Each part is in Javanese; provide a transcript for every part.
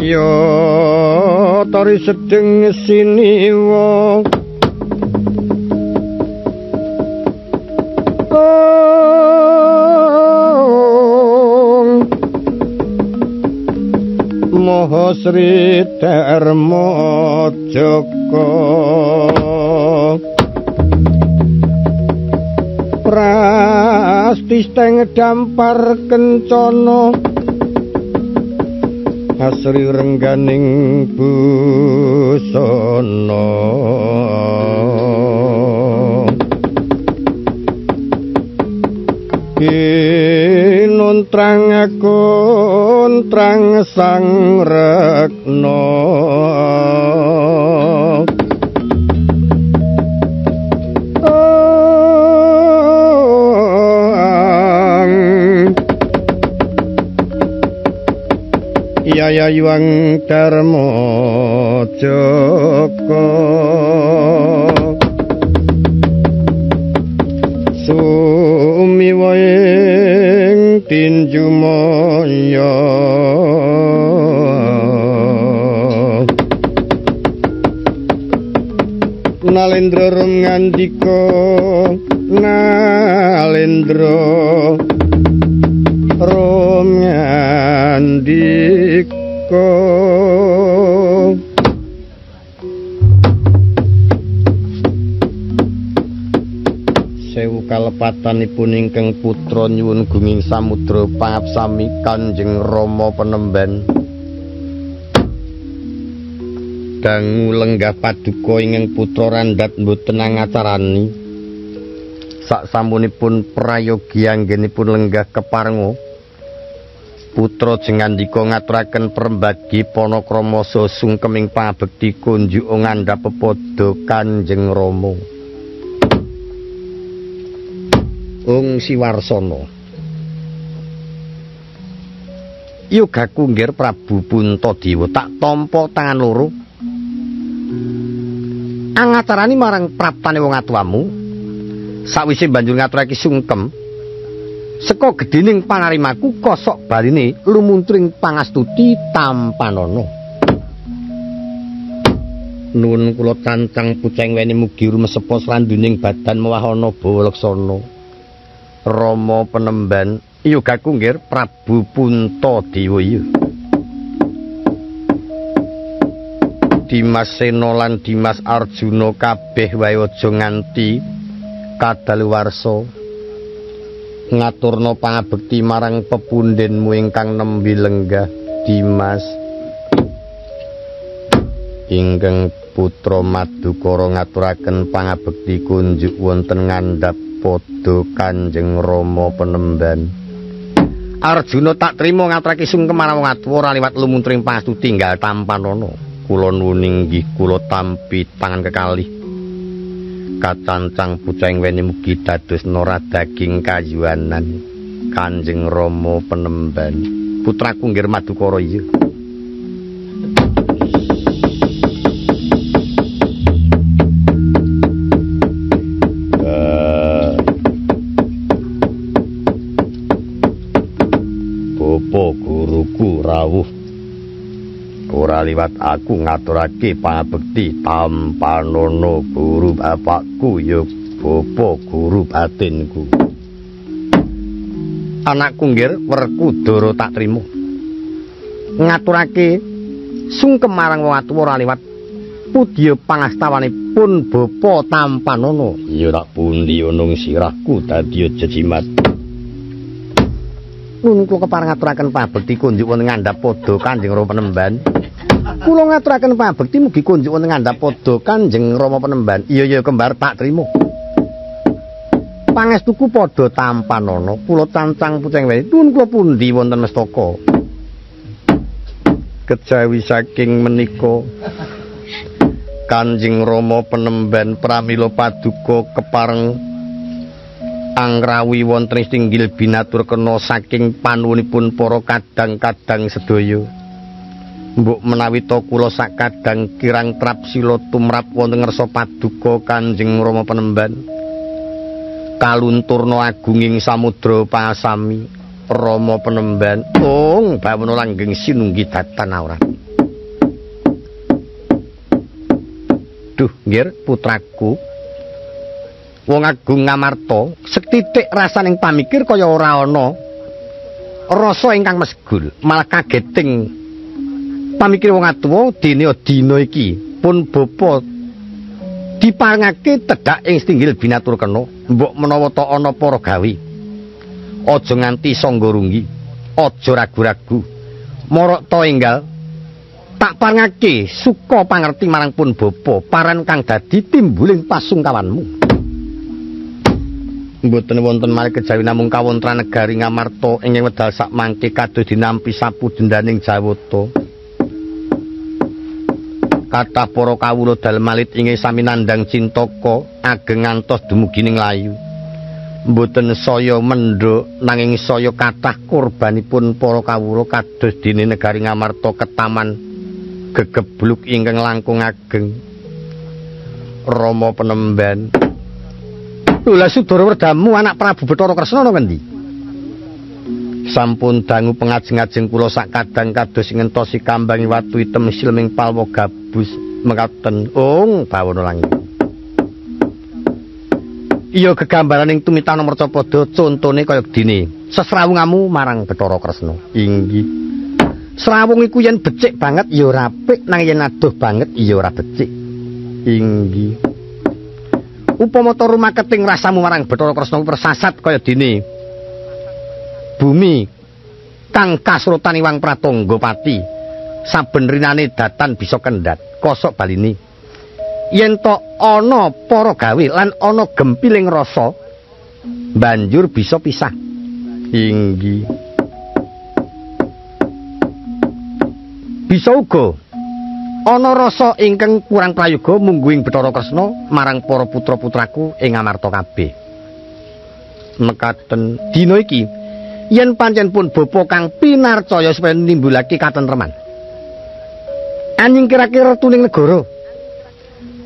Ya tari sedeng siniwa Maha Sri Dharma Jaka Prasti steng dampar kencana asri rengganing busana Kinuntrang kuntrang sang rekna Yaya Yuang Dharma Jaka Sumiwa ing tinju maya Nalendra rum ngandika Nalendra rum ngandika Sewu kalepatanipun ingkang putra nyuwun gunging samudra pangapsami Kanjeng Rama Penemban. Dangu lenggah paduka ingkang putra randhat mboten angacarani. Saksampunipun prayogi anggenipun lenggah keparenga putra jengandika ngaturaken perembagi panakrama saha sungkeming pangabekti kunjuk ngandhap pepada Kanjeng Rama. Ung Siwarsana Yogaku nggir Prabu Puntadewa tak tampa tangan loro angacarani marang praptane wong atuwamu. Sawise banjur ngaturake sungkem seka gedhening panarimaku kosok baline lumuntring pangastuti tampanana. Nuwun kula cancang puceng weni mugi rumesepa sranduning badan mewahana bawa laksana. Rama Penemban yogaku nggir Prabu Puntadewa iya. Dimas Sena lan Dimas Arjuna kabeh wae aja nganti kadaluwarsa ngaturna pangabekti marang pepundhenmu ingkang nembe lenggah Dimas. Ingkang putra Madukara ngaturaken pangabekti kunjuk wonten ngandhap padha Kanjeng Rama Penemban. Arjuna tak trima ngaturake sungkem marang wong atuwa ora liwat lumuntring pangastuti tinggal tampanana. Kula nuwun inggih kula tampi tangan kekalih. Kacancang puceng weni mugi dados nora daging kayuwanan Kanjeng Rama Penemban. Putraku nggir Madukara iya. Bapa guruku rawuh ora liwat aku ngaturake pangabekti tampanana guru bapakku ya bapa guru batinku. Anakku nggir Werkudara tak trima ngaturake sungkem marang wong atuwa ora liwat pudya pangastawanipun bapa tampanana. Ya tak pundi ana sirahku dadi jejimat. Nun kula kepareng ngaturaken pangabekti kunjuk wonten ngandhap padha Kanjeng Rama Penemban. Kula ngaturaken pangabekti mugi kunjuk wonten ngandhap padha Kanjeng Rama Penemban. Iya iya kembar tak trima. Pangestuku padha tampanana, kula cancang puceng wae. Nun kula pundi wonten mestaka. Kejawi saking menika Kanjeng Rama Penemban pramila paduka kepareng angrawi wonten tinggil binatur kena saking panuwunipun para kadang-kadang sedaya. Mbok menawi ta kula sakadang kirang trapsila tumrap wonten ngarsa paduka Kanjeng Rama Penemban. Kalunturna agunging samudra pangasami Rama Penemban. Ung bawana langgeng sinunggi datan awrat. Duh nggir putraku. Wong agung Ngamarta sethithik rasaning pamikir kaya ora ana rasa ingkang mesgul, malah kageting pamikir wong atuwa dene dina iki pun bapa diparengake tedhak ing setinggil binatur kena, mbok menawa ta ana para gawe. Aja nganti sangga runggi, aja ragu-ragu. Marok ta enggal tak parengake suka pangerti marang pun bapa, paran kang dadi timbuling pasungkawanmu. Mboten wonten malih kejawi namung kawontran negari Ngamarta ing wedal sakmangke kados dinampi sapu dendaning Jawata. Kathah para kawula dalem alit ing sami nandhang cintaka ageng ngantos dumugi ning layu. Mboten saya mendhuk nanging saya kathah korbanipun para kawula kados dene negari Ngamarta ketaman gegebluk ingkang langkung ageng. Rama penemban, lha Sudara Werdamu anak Prabu Bathara Kresna ana ngendi? Sampun dangu pengajeng-ajeng kula sak kadang kados ngentosi kambangi watu item silming palwa gabus mekaten. Ung bawana langit. Iya gegambaraning tumitana mercapada contone kaya dene sesrawungamu marang Bathara Kresna. Inggih. Srawung iku yen becik banget ya ora apik, nang yen adoh banget ya ora becik. Inggih. Upama ta rumaketing rasamu marang Bathara Kresna persasat kaya dene bumi kang kasrotan Iwang Pratangga pati saben rinane datan bisa kendhat kosok baline. Yen to ana para gawe lan ana gempiling rasa banjur bisa pisah. Inggih. Bisa uga ana rasa ingkang kurang prayoga mungguing Bathara Kresna marang para putra-putraku ing Ngamarta kabeh. Mekaten dina iki yen pancen pun bapa kang pinarcaya supaya nimbulake katentreman. Anying kira-kira tuning negara.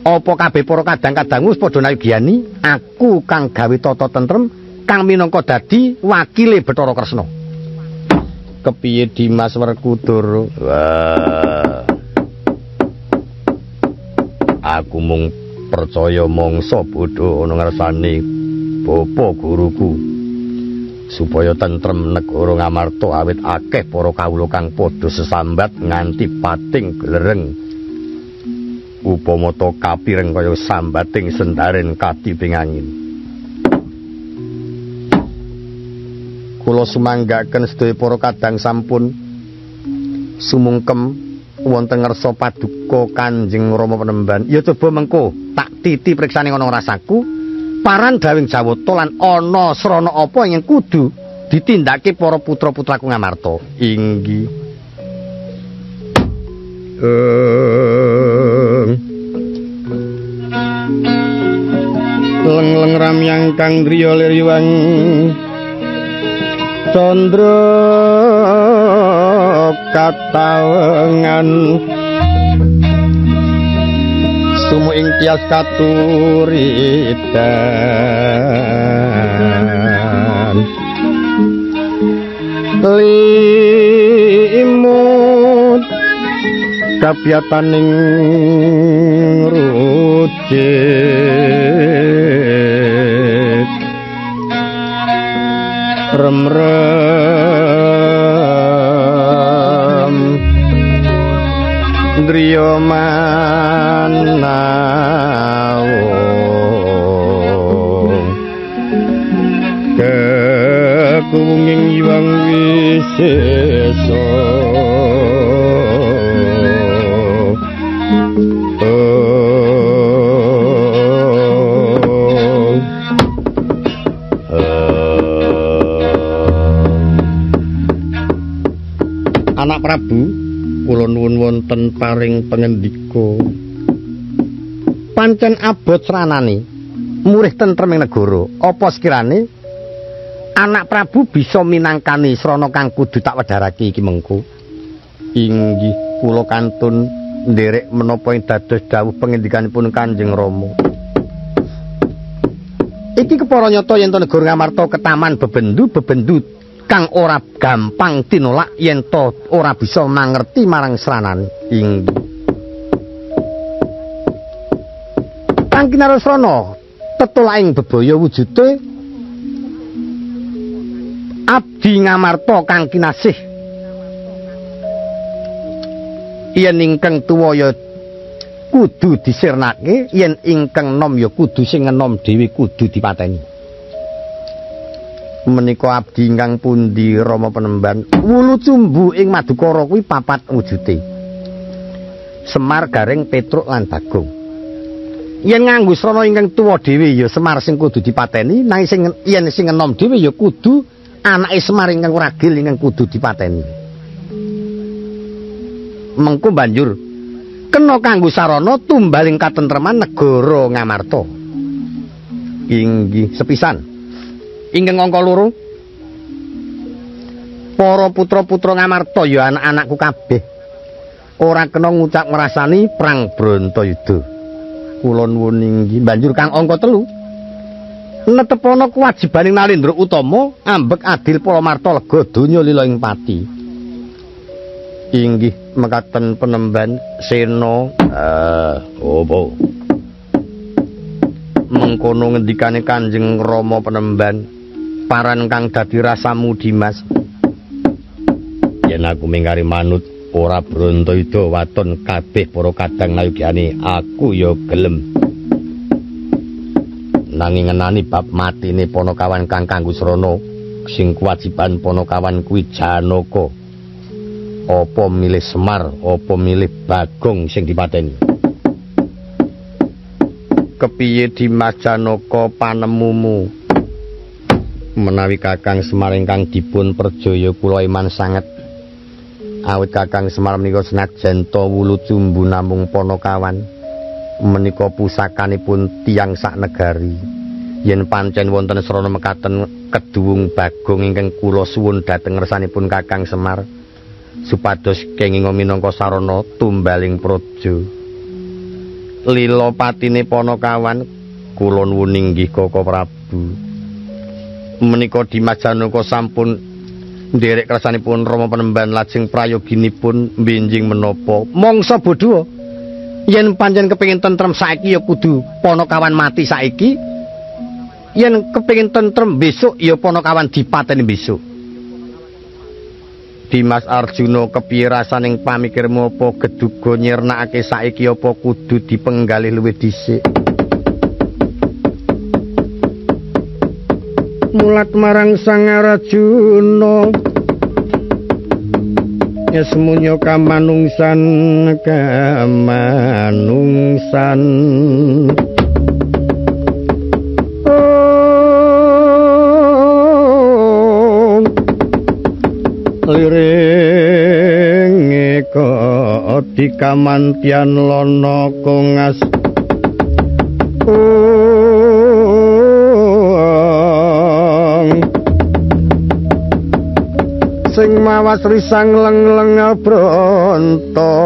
Apa kabeh para kadang-kadang wis padha nayogiyani aku kang gawe tata tentrem kang minangka dadi wakile Bathara Kresna. Kepiye Dimas Werkudara? Wah. Aku mung percaya mangsa bodho ana ngarsane bapa guruku supaya tentrem negara Ngamarta awit akeh para kawula kang padha sesambat nganti pating glereng. Upama ta kapireng kaya sambating sendaren katiping angin. Kula sumanggaken sedaya para kadang sampun sumungkem wonten ngarsa paduka Kanjeng Rama Penemban. Ya coba mengko tak titi priksane ana rasaku paran dawing Jawata lan ana srana apa ing kudu ditindakake para putra-putraku Ngamarta. Inggih. Leng-leng ramyang kang griya liriwang candra katawengan sumu ing tias katuritan limut kapiyataning rucit remrem driya manawung kekuwunging Hyang Wisesa. Anak Prabu, kula nuwun wonten paring pangendika. Pancen abot sranane murih tentrem ing negara. Apa sekirane Anak Prabu bisa minangkani srana kang kudu tak wedharake iki mengko? Inggih, kula kantun nderek menapa ing dados dawuh pangendikanipun Kanjeng Rama. Iki kepara nyata yen to negara Ngamarta ketaman bebendu-bebendu kang ora gampang tinolak yen to ora bisa mangerti marang sranane. Inggih. Kang Kinarasrana tetulaing bebaya wujude abdi Ngamarta kang kinasih. Yen ingkang tuwa ya kudu disirnake, yen ingkang nom ya kudu sing enom dhewe kudu dipateni. Menika abdi ingkang pundi Rama Penemban? Wulu cumbu ing Madukara kuwi papat wujude. Semar, Gareng, Petruk lan Bagong. Yen nganggo srana ingkang tuwa dhewe ya Semar sing kudu dipateni, nanging sing yen sing enom dhewe ya kudu anake Semar ingkang ragil ingkang kudu dipateni. Mengko banjur kena kanggo sarana tumbaling katentreman negara Ngamarta. Inggih sepisan. Ingkang angka loro, para putra-putra Ngamarta ya anak-anakku kabeh. Ora kena ngucap ngrasani perang Brontoyuda. Kula nuwun inggih. Banjur kang angka 3, netepana kewajibaning Nalendra utama ambek adil palamarta lega donya lila ing pati. Inggih mekaten Penemban Sena. Opo? Mengkono ngendikane Kanjeng Rama Penemban, paran kang dadi rasamu Dimas. Yen aku mingkari manut ora Brontoyuda waton kabeh para kadang nayogyane aku ya gelem. Nanging ngenani bab matine panakawan kang kanggo srana sing kewajiban panakawan kuwi Janaka. Apa milih Semar, apa milih Bagong sing dipateni? Kepiye Dimas Janaka panemumu? Menawi Kakang Semar ingkang dipun perjaya kula iman sanget. Awit Kakang Semar menika senajan ta wulu cumbu namung panakawan, menika pusakanipun tiyang sak negari. Yen pancen wonten srana mekaten keduwung Bagong ingkang kula suwun dhateng ngersanipun Kakang Semar supados kenging minangka sarana tumbaling praja. Lila patine panakawan kula nuwun inggih Kaka Prabu. Menika Dimas Janaka sampun nderek kersanipun Rama Penemban lajeng prayoginipun benjing menapa mangsa bodho. Yen pancen kepengin tentrem saiki ya kudu panakawan mati saiki. Yen kepengin tentrem besok ya panakawan dipateni besok. Dimas Arjuna kepiye rasaning pamikirmu, apa geduga nyirnakake saiki apa kudu dipenggalih luwih dhisik? Mulat marang Sang Arjuna semuanya kamanungsan kamanungsan. Liringe kodi kamantian lono kongas sing mawas risang leng-leng bronto.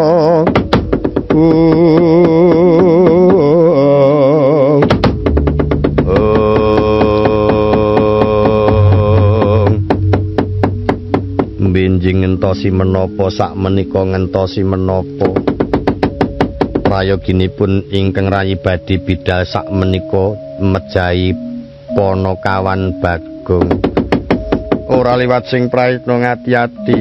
Benjing ngentosi menapa sak menika ngentosi menapa prayoginipun ingkang rayi badhe bidal sak menika mejahi panakawan Bagong. Ora liwat sing prayitna ngati-ati.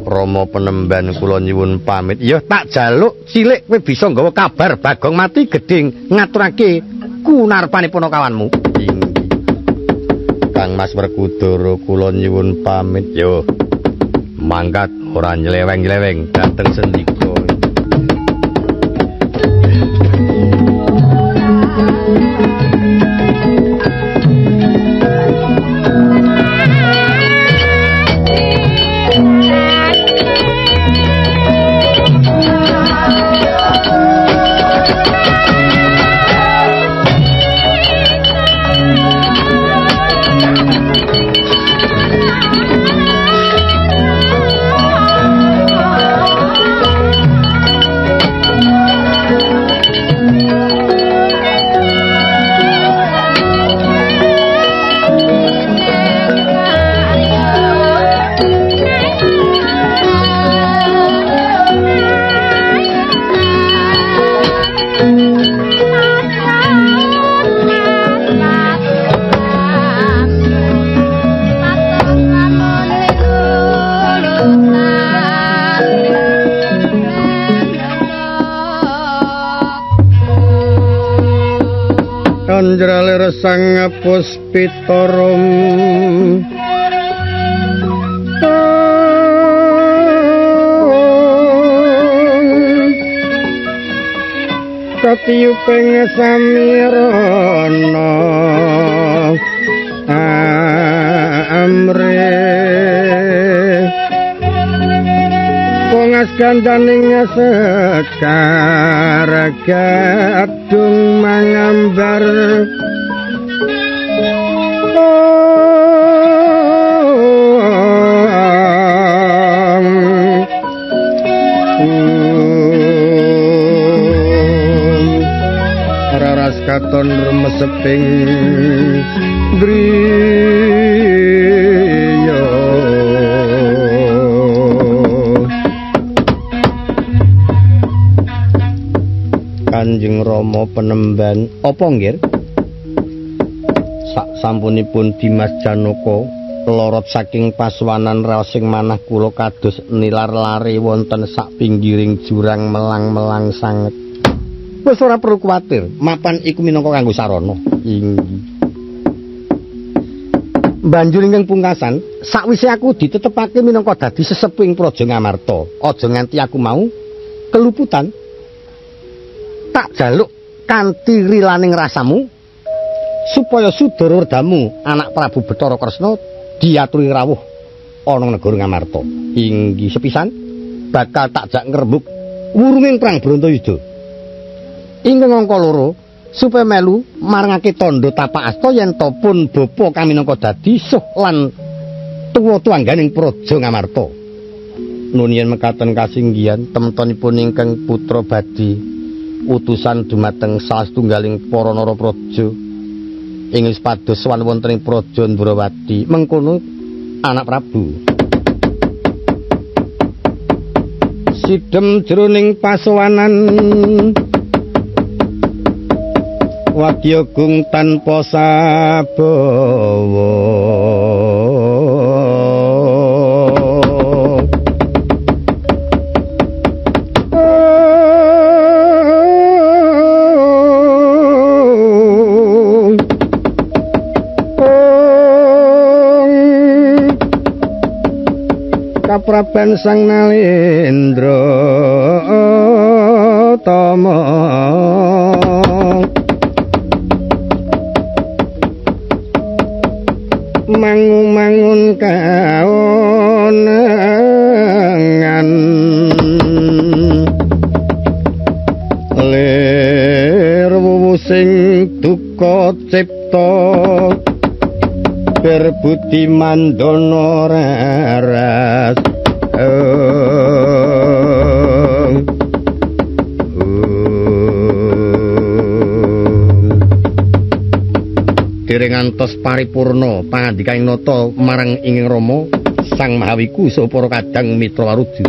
Rama Penemban kula nyuwun pamit. Ya tak jaluk cilik kowe bisa nggawa kabar Bagong mati gedhe ngaturake kunarpane panakawanmu. Inggih. Kang Mas Werkudara kula nyuwun pamit. Yo mangkat ora nyeleweng-nyeleweng dhateng sendika. Anjralir sang puspitarum katiyuping samirana amre kongas gandaning sekar gadung mangambar raras katon rumeseping driya. Kanjeng Rama penemban apa nggih? Sak sampunipun Dimas Janaka lorot saking paswanan raosing manah kula kados nilar lare wonten sak pinggiring jurang melang-melang sanget. Wis ora perlu kuwatir, mapan iku minangka kanggo sarana. Inggih. Banjur ingkang pungkasan, sakwise aku ditetepake minangka dadi sesepuh ing Praja Ngamarta, aja nganti aku mau keluputan. Tak jaluk kanthi rilaning rasamu supaya sudara werdamu anak Prabu Bathara Kresna diaturi rawuh ana negara Ngamarta. Inggih sepisan bakal tak jak ngrembug wurunging perang Bratayuda. Ingkang angka loro supaya melu marangake tandha tapak asta yen ta pun bapa kaminangka dadi suh lan tuwa tuangganing Praja Ngamarta. Nun yen mekaten kasinggihan temtonipun ingkang putra badhe utusan dumateng salah setunggaling para narapraja ing pados sowan wonten ing Praja Ndrawati mengkono anak Prabu sidhem jroning pasowanan wadya gung tanpa sabawa. Kapraban Sang Nalendra Tama mangu-mangun kaonangan lir wuwu sing duka cipta berbudi mandono raras. Dereng ngantos paripurna pangandikaning nata marang ingkang Rama Sang Mahawiku saha para kadang mitra waruju.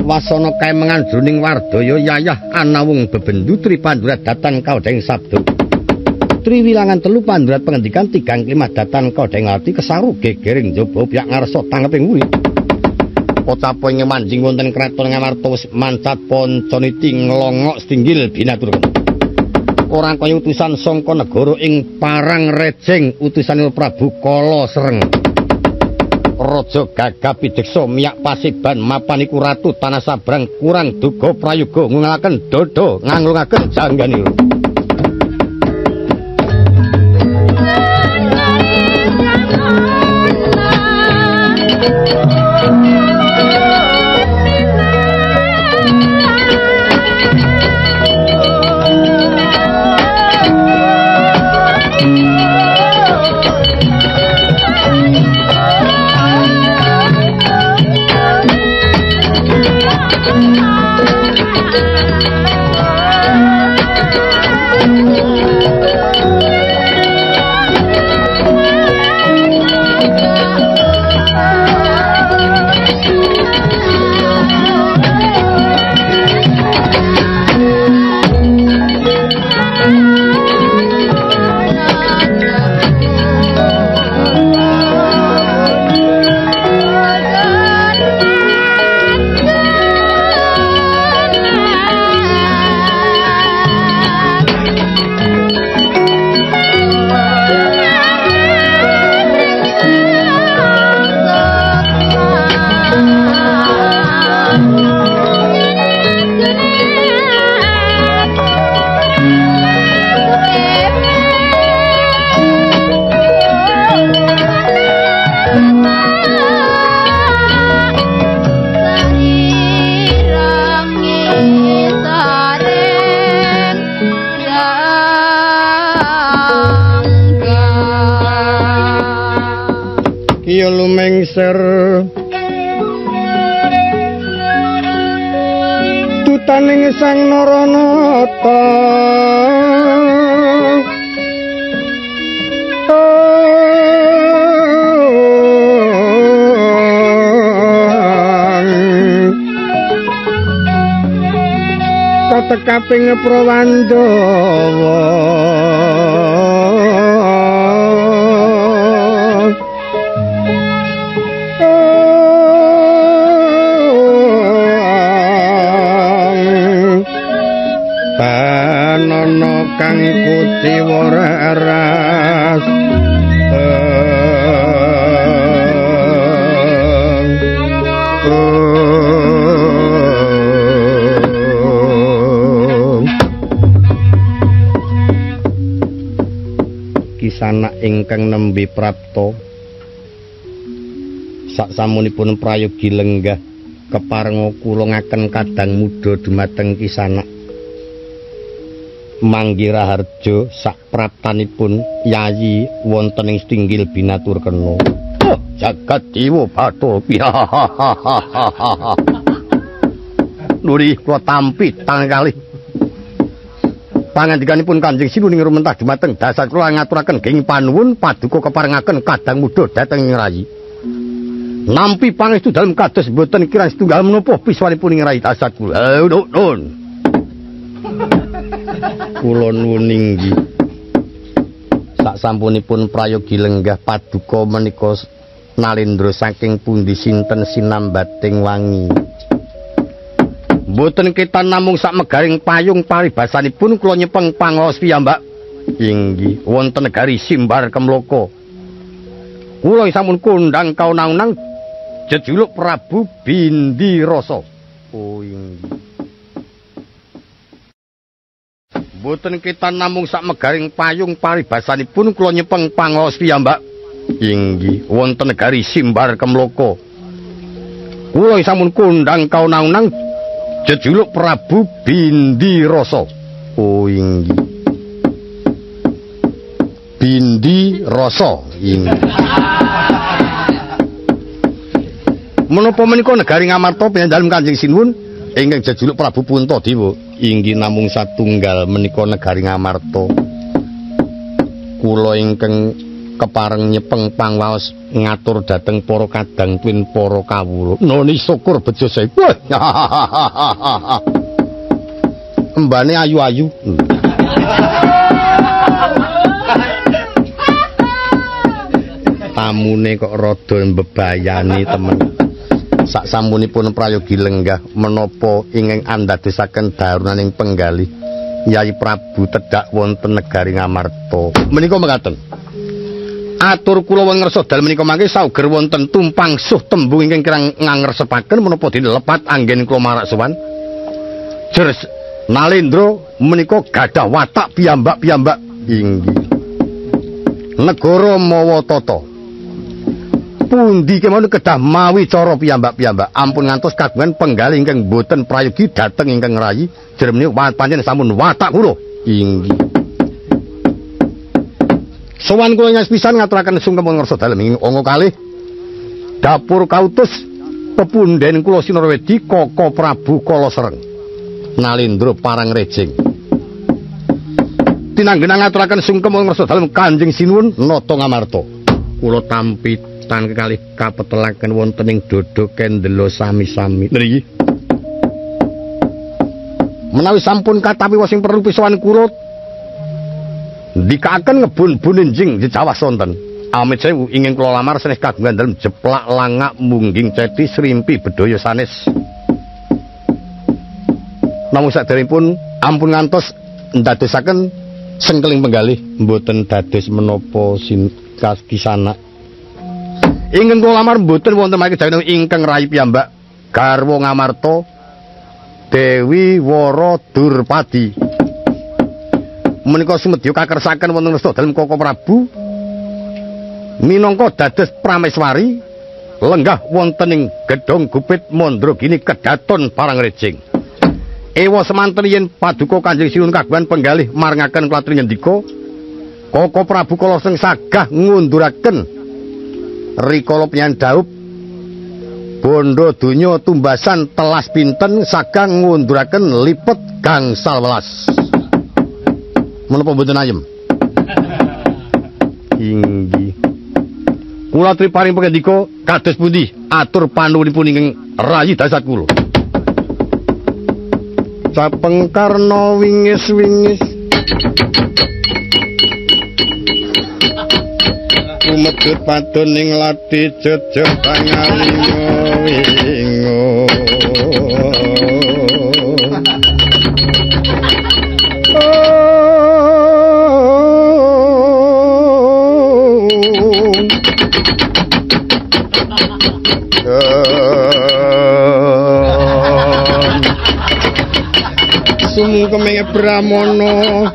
Wasana kaemengan jroning wardaya yayah anawung bebendu tripandurat datan kaodheng sabda. Triwilangan telu pandurat pengendikan tigang klimah datan kaodheng ati kesaru gegering njaba pihak ngarsa tangeping wuri. Pocapo ing manjing wonten kraton Ngamarta wis mancat pancaniti nglongok setinggil binatur. Ora kaya utusan sangka negara ing Parang Rejeng utusane Prabu Kala Sreng. Raja gagah pideksa miyak pasiban mapan iku ratu tanah sabrang kurang duga prayoga ngungalaken dada nganglungaken jangganira. lengser tutaning Sang Naranata. Katekaping Prawandawa Tanana kang kuciwa ras Kisana ingkang nembe prapta saksamunipun prayogi lenggah keparenga kula ngaken kadang muda dumateng Kisana Manggiraharjo sakpraptanipun yayi wonten ing Stinggil binatur kena. Oh, jagat dewa bathara. Nuri kula tampi tangan kalih. Pangandikanipun Kanjeng Sinuwun ing rumentah dumateng dasar kula ngaturaken geng panuwun paduka keparengaken kadang muda dhateng ing rayi. Nampi pangestu dalem kados mboten kirang setunggal menapa piswanipun ing rayi dasar kula. Nun. Kula nuwun inggih. Saksampunipun prayogi lenggah paduka menika Nalendra saking pundi sinten sinambating wangi. Mboten ketan namung sak megaring payung paribasanipun kula nyepeng pangaos piyambak. Inggih wonten negari Simbar Kemloko. Kula sampun kondhang kaunang-unang jejuluk Prabu Bindirasa. Oh inggih. Mboten ketan namung sak megaring payung paribasanipun kula nyepeng pangaos piyambak. Inggih wonten negari Simbar Kemloko. Kula sampun kondhang kaunang-unang jejuluk Prabu Bindirasa. Oh inggih. Bindirasa inggih. Menapa menika negari Ngamarta pinandalem Kanjeng Sinuwun ingkang jejuluk Prabu Puntadewa. Inggih namung satunggal menika negari Ngamarta. Kula ingkang kepareng nyepeng pangwaos ngatur dhateng para kadang tuwin para kawula. Noni syukur bejo sewu. Embane ayu-ayu. Tamune kok rada mbebayani temen. Saksampunipun prayogi lenggah menapa ingkang andadosaken darunaning penggalih Yayi Prabu tedhak wonten negari Ngamarta. Menika mekaten. Atur kula wengersa dalem menika mangke sauger wonten tumpang suh tembung ingkang kirang ngangresepaken menapa dene lepat anggen kula marak sowan. Jer Nalendra menika gadah watak piyambak-piyambak inggih. Negara mawa tata. Pundi kemawon kedah mawi cara piyambak-piyambak. Ampun ngantos kagungan penggalih ingkang boten prayogi dhateng ingkang rayi. Jer menika pancen sampun watak kula inggih. Sowan kula nyas pisan ngaturaken sungkem ngarsa dalem ing angka kalih dapur kautus pepunden kula Sinarwedi Koko Prabu Kalasereng Nalendra Parangrejeng. Tinanggenang ngaturaken sungkem ngarsa dalem Kanjeng Sinuwun Nata Ngamarta. Kula tampi tan kekalih kapetelaken wonten ing dodo kendela sami-sami. Nggih. Menawi sampun katapi sing perlu pisowan kula ndikaken ngebun-bun enjing jejawah sonten. Amit sewu ingin kula lamar sanes kagungan dalem jeplak langak mungging ceti srimpi bedhaya sanes. Namung saderengipun ampun ngantos ndadosaken sengkeling penggalih mboten dados menapa kisana. Ingkang kula lamar mboten wonten mangke dawuh ingkang rayi piyambak garwa Ngamarta Dewi Wara Durpadi. Menika sumedya kakersaken wonten resta dalem Koko Prabu minangka dados prameswari lenggah wonten ing gedhong gupit Mandragini kedaton Parangrejeng. Ewa semanten yen paduka Kanjeng Sinuwun kagungan penggalih marengaken kula ngendika Koko Prabu Kalaseng sagah ngunduraken Rikala penyan daup bondo donya tumbasan telas pinten sagang ngunduraken lipet gangsal welas. Menapa mboten ayem? Inggih. Kula triparing pangendika kados pundi atur panuwunipun ingkang rayi dasat kula. Capeng Karna wingis-wingis kumedhut padon ing lathi jejeg pangalingo-wingo. Sumungkeming Brahmana.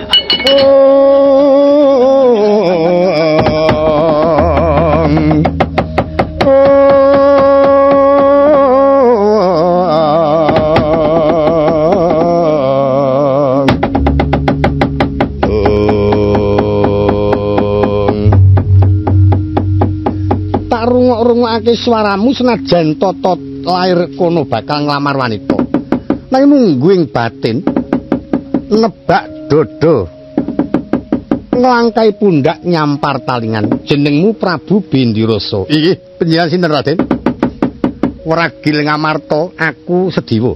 Tak rungok-rungokake swaramu senajan tata lair kono bakal nglamar wanita. Nanging mungguh ing batin nebak dodo nglangkai pundak nyampar talingan. Jenengmu Prabu Bindirasa. Inggih, panjenengan sinten Raden? Wragil Ngamarta, aku Sediwa.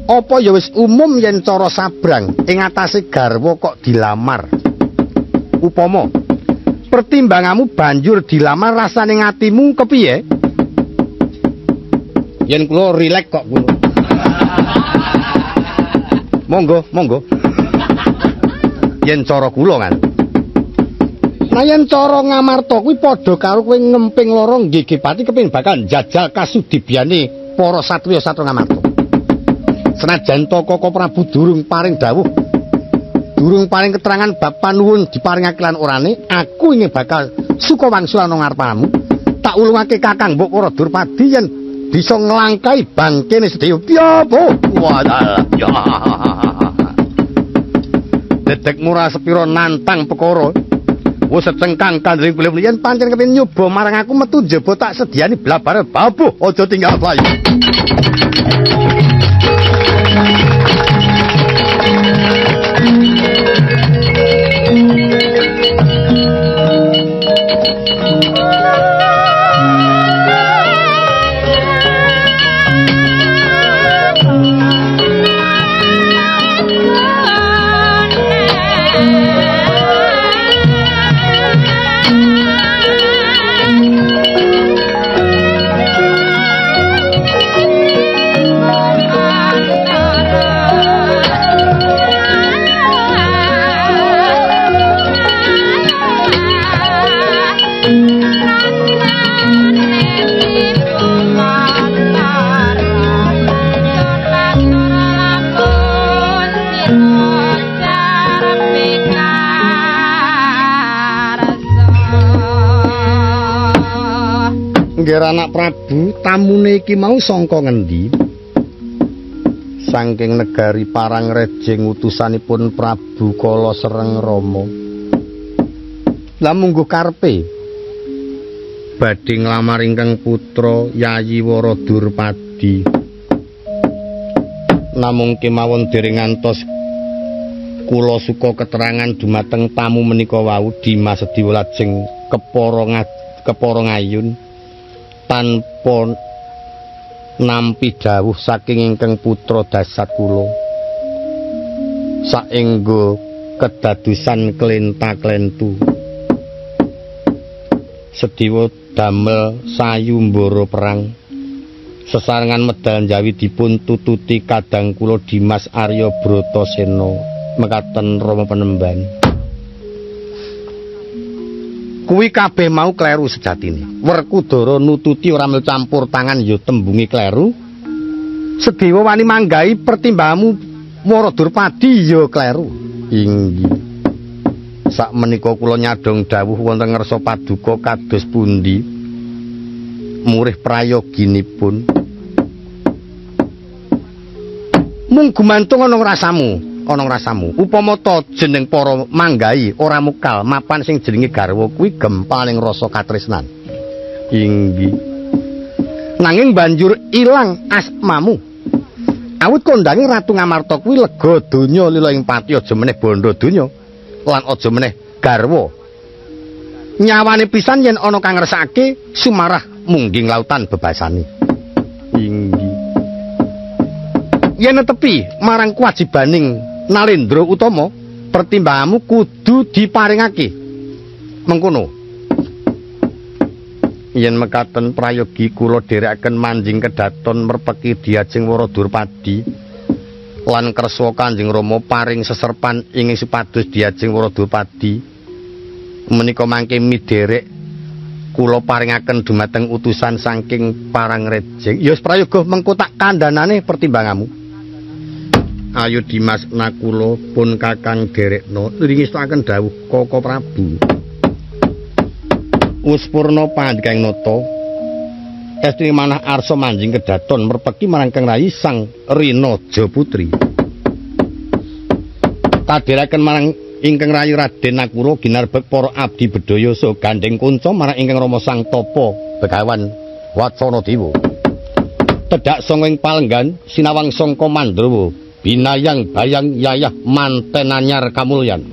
Apa ya wis umum yen cara sabrang ing atase garwa kok dilamar? Upama pertimbanganmu banjur dilamar rasane atimu kepiye? Yen kula rileks kok kula. Monggo, monggo. Yen cara kula kan. Nah yen cara Ngamarta kuwi padha karo kowe ngemping lara nggih pati kepengin bakal njajal kasudibyane para satriya-satriya Ngamarta. Senajan to Koko Prabu durung paring dawuh, durung paring keterangan bab panuwun diparingake lan orane, aku ingin bakal suka wangsul ana ngarepmu. Tak ulungake Kakang Mbok Kara Durpadi yen bisa nglangkai bangkene sedaya. Piye po? Wah, ya. Dedek murah sepiro nantang perkara. Wis secengkang kandring kulit yen pancen kepengin nyoba marang aku metu njaba tak sediani blabare babuh aja tinggal bayi. Nggih anak Prabu, tamune iki mau sangka ngendi? Saking negari Parangrejeng utusanipun Prabu Kala Sereng Rama. Lah mungguh karepe badhe nglamar ingkang putra Yayi Wara Durpadi. Namung kemawon dereng ngantos kula suka keterangan dumateng tamu menika wau Dimas Sediwa lajeng kepara ngayun tanpa nampi dawuh saking ingkang putra dasat kula saengga kedadosan klenta-klentu. Sediwa damel sayumbara perang sesarengan medal Jawi dipun tututi kadang kula Dimas Arya Bratasena mekaten Rama Penemban. Kuwi kabeh mau kleru sejatine. Werkudara nututi ora melu campur tangan ya tembunge kleru. Sedewa wani manggahi pertimbanganmu Wara Durpadi ya kleru. Inggih. Sakmenika kula nyadhong dawuh wonten ngarsa paduka kados pundi murih prayoginipun. Mung gumantung ana rasamu. ana rasamu. Upama ta jeneng para manggahi ora mukal mapan sing jenenge garwa kuwi gempaning rasa katresnan. Inggih. Nanging banjur ilang asmamu. Awit kondange Ratu Ngamarta kuwi lega donya lila ing pati aja meneh bondo donya lan aja meneh garwa. Nyawane pisan yen ana kang ngersakake sumarah mungging lautan bebasane. Inggih. Yen netepi marang kewajibaning Nalendra Utama, pertimbanganmu kudu diparingake. Mengkono. Yen mekaten prayogi kula dherekaken manjing kedaton merpeki diajeng Wara Durpadi lan kersa Kanjeng Rama paring seserpan ing supados diajeng Wara Durpadi menika mangke miderek kula paringaken dumateng utusan saking Parangrejeng. Ya wis prayoga mengko tak kandhanane pertimbanganmu. Ayo Dimas Nakula pun kakang derekno ringestaken dawuh Koko Prabu. Wis purna pandhikaing nata. Estri manah arsa manjing kedaton merpeki marang Kang Rayi Sang Rinaja Putri. Kadherekaken marang ingkang Rayi Raden Nakula ginarbek para abdi bedhaya saha gandheng kunca marang ingkang Rama Sang Tapa Begawan Wacana Dewa. Tedhak sanga ing palenggan sinawang sangka Mandrawa binayang bayang yayah manten anyar kamulyan.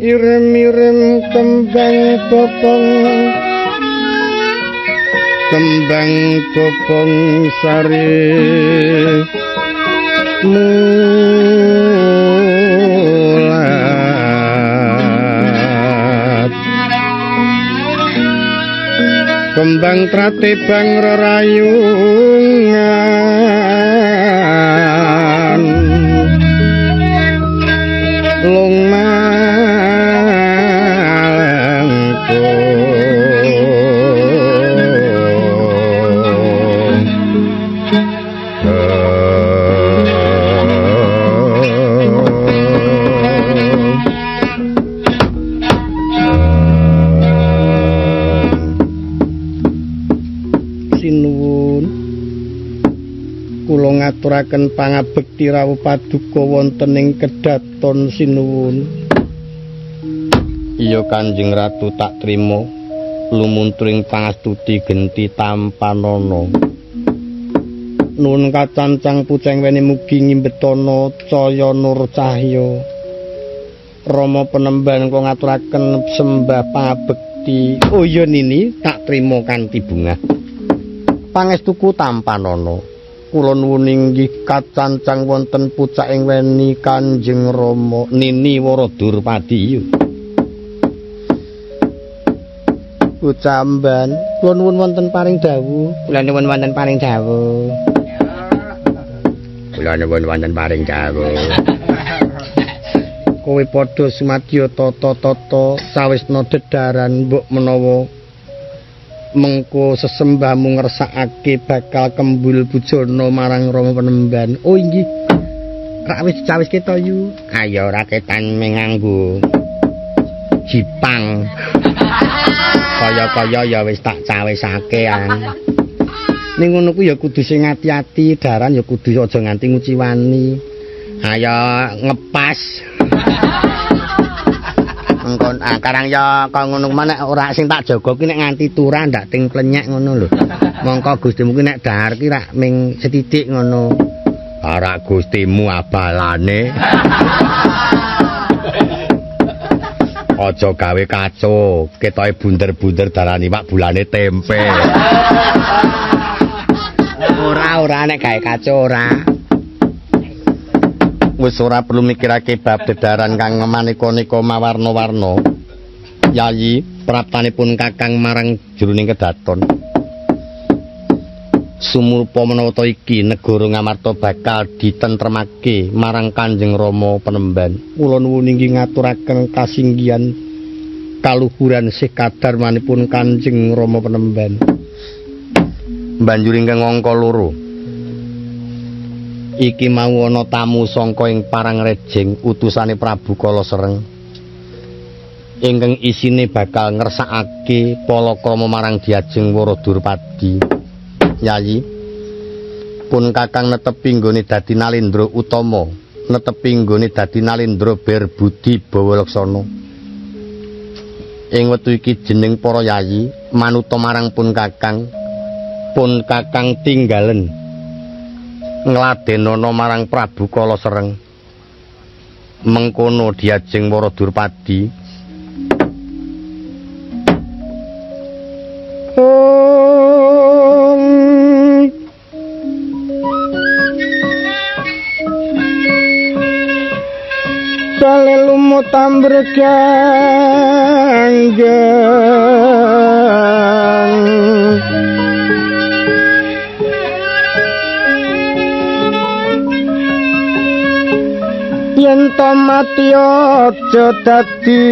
Irem-irem kembang bopong, kembang bopong sari mulat. Kembang tratebang rerayungan lung ngaturaken pangabekti rawuh paduka wonten ing kedaton sinuwun. Iya Kanjeng Ratu tak trima lumuntring pangastuti genti tampanana. Nuwun kacancang puceng weni mugi ngimbetana caya nur cahya. Rama penemban kula ngaturaken sembah pangabekti. Oh iya Nini, tak trima kanthi bungah. Pangestuku tampanana. Kula nuwun inggih kacancang wonten pucaking weni Kanjeng Rama Nini Waradurpadi. Ucamban, kula nuwun wonten paring dawuh. Kula nuwun wonten paring dawuh. Kula nuwun wonten paring dawuh. Kowe padha sumadya tata-tata sawisna dedaran mbok menawa mengko sesembahmu ngersakake bakal kembul bujana marang Rama Penemban. Oh inggih. Rak wis dicawiske to yu? Ayo raketan menganggo jipang. Kaya-kaya ya wis tak cawisake an. Ning ngono ku ya kudu sing ati-ati, daran ya kudu aja nganti nguciwani. Ayo ngepas. Engkon karang ya kaya ngono nek ora sing tak jaga ki nek nganti turah ndak ting plenyek ngono lho. Mongko Gustimu ki nek dahar ki rak ming sethithik ngono. Ora Gustimu abalane. Aja gawe kaco, ketoke bunder-bunder darani wak bulane tempe. Ora nek gawe kaco ora. Wis ora perlu mikirake bab dedaran kang maneka-neka mawarna-warna. Yayi, praptanipun Kakang marang jroning kedaton. Sumurupa menawa ta iki negara Ngamarta bakal ditentremake marang Kanjeng Rama Penemban. Kula nuwun inggih ngaturaken kasinggihan kaluhuran sih kadarmanipun Kanjeng Rama Penemban. Banjur ingkang angka 2. Iki mau ana tamu sangka ing Parangrejeng utusane Prabu Kala Sereng ingkang isine bakal ngersakake palakrama marang Diajeng Waradurpadi. Yayi, pun Kakang netepi nggone dadi Nalendra utama, netepi nggone dadi Nalendra Berbudi Bawa Laksana. Ing wektu iki jeneng para yayi manuta marang pun Kakang tinggalen ngladenana marang Prabu Kala Sereng. Mengkono Diajeng Waradurpadi. Bale lumut ambreganggeng yen to mati aja dadi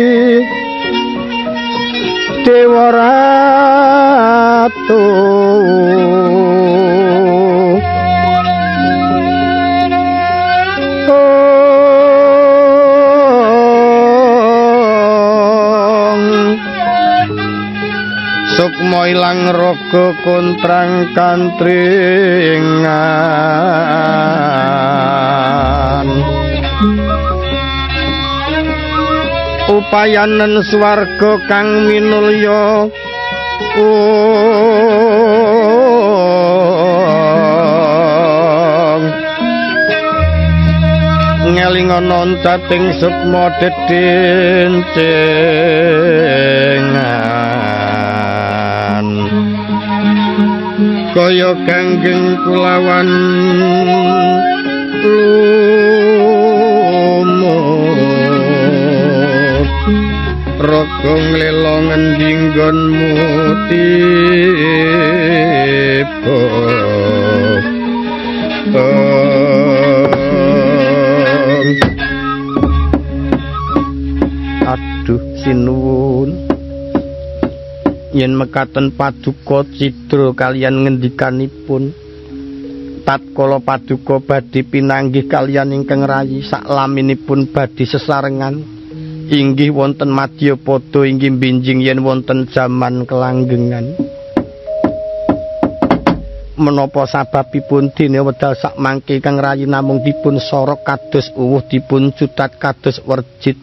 dewa ratu. Sukma ilang raga kontrang kantringan upayanen swarga kang minulya ngelingono cating sukma dedincengan kaya ganggeng kulawan lumut Agung lela ngendi nggonmu tiba. Aduh sinuwun, yen mekaten paduka cidra kaliyan ngendikanipun tatkala paduka badhe pinanggih kaliyan ingkang rayi saklaminipun badhe sesarengan inggih wonten madyapada inggih binjing yen wonten jaman kelanggengan. Menapa sababipun dene wedal sakmangke kang rayi namung dipun sorok kados uwuh dipun cutat kados werjit,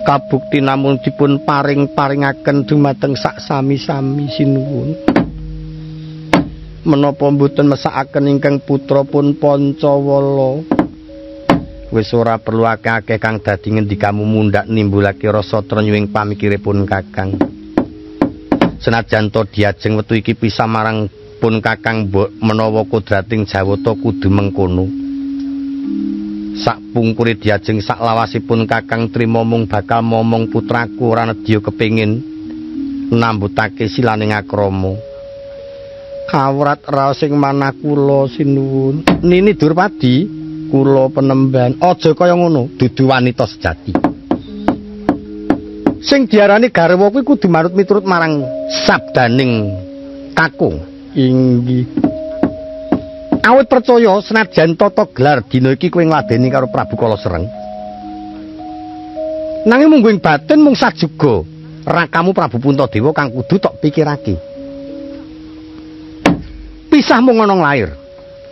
kabukti namung dipun paring-paringaken dumateng sak sami-sami sinuwun. Menapa mboten mesakaken ingkang putra pun Pancawala? Wis ora perlu akeh-akeh kang dadi ngendikamu mundhak nimbulake rasa trenyu ing pamikiripun Kakang. Senajan to diajeng wektu iki pisah marang pun Kakang mbok menawa kodrating Jawata kudu mengkono. Sakpungkure diajeng saklawasipun Kakang trima mung bakal momong putraku ora nedya kepengin nambutake silaning akrama. Awrat raos sing manah kula sinuwun. Nini Durpadi, kula penemban aja kaya ngono, dudu wanita sejati. Sing diarani garwa kuwi kudu manut miturut marang sabdaning kakung. Inggih. Awit percaya senajan tata gelar dina iki kowe ngladeni karo Prabu Kala Sereng. Nanging munggo ing batin mung sajuga rakamu Prabu Puntadewa kang kudu tok pikirake. Pisah mung ana lair,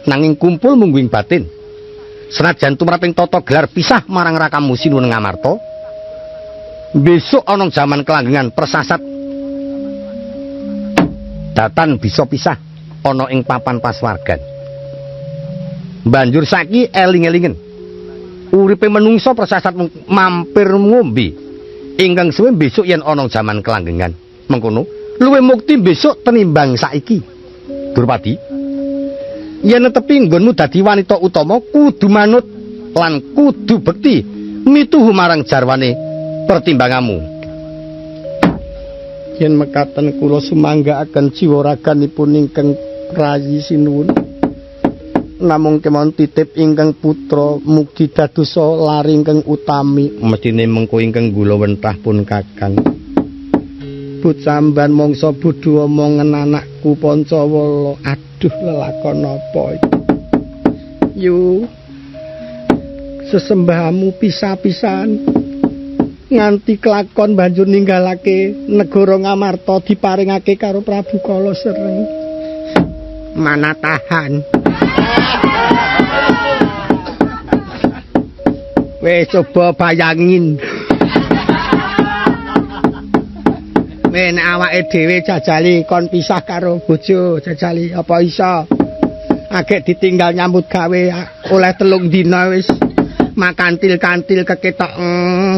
nanging kumpul munggo ing batin. Senajan tumraping tata gelar pisah marang rakamu Sinuwun Ngamarta, besok ana jaman kelanggengan persasat datan bisa pisah ana ing papan paswargan. Banjur saiki eling-elingen uripe menungso persasat mampir ngombe ingkang suwe besok yen ana jaman kelanggengan mengkono luwih mukti besok tenimbang saiki. Durpadi, yen netepi nggonmu dadi wanita utama kudu manut lan kudu bekti mituhu marang jarwane pertimbanganmu. Yen mekaten kula sumanggaaken jiwa raganipun ingkang rayi sinuwun, namung kemawon titip ingkang putra mugi dadosa lari ingkang utami. Mestine mengko ingkang gula wentah pun Kakang. Bocamban mangsa bodho omongan anakku Pancawala. Aduh lelakon apa iki? Yu sesembahmu pisah-pisahan nganti kelakon banjur ninggalake negara Ngamarta diparingake karo Prabu Kala Sereng. Mana tahan. Wes coba bayangin. Men awake dhewe jajali kon pisah karo bojo, jajali apa iso? Agek ditinggal nyambut gawe oleh 3 dina wis makantil-kantil keketok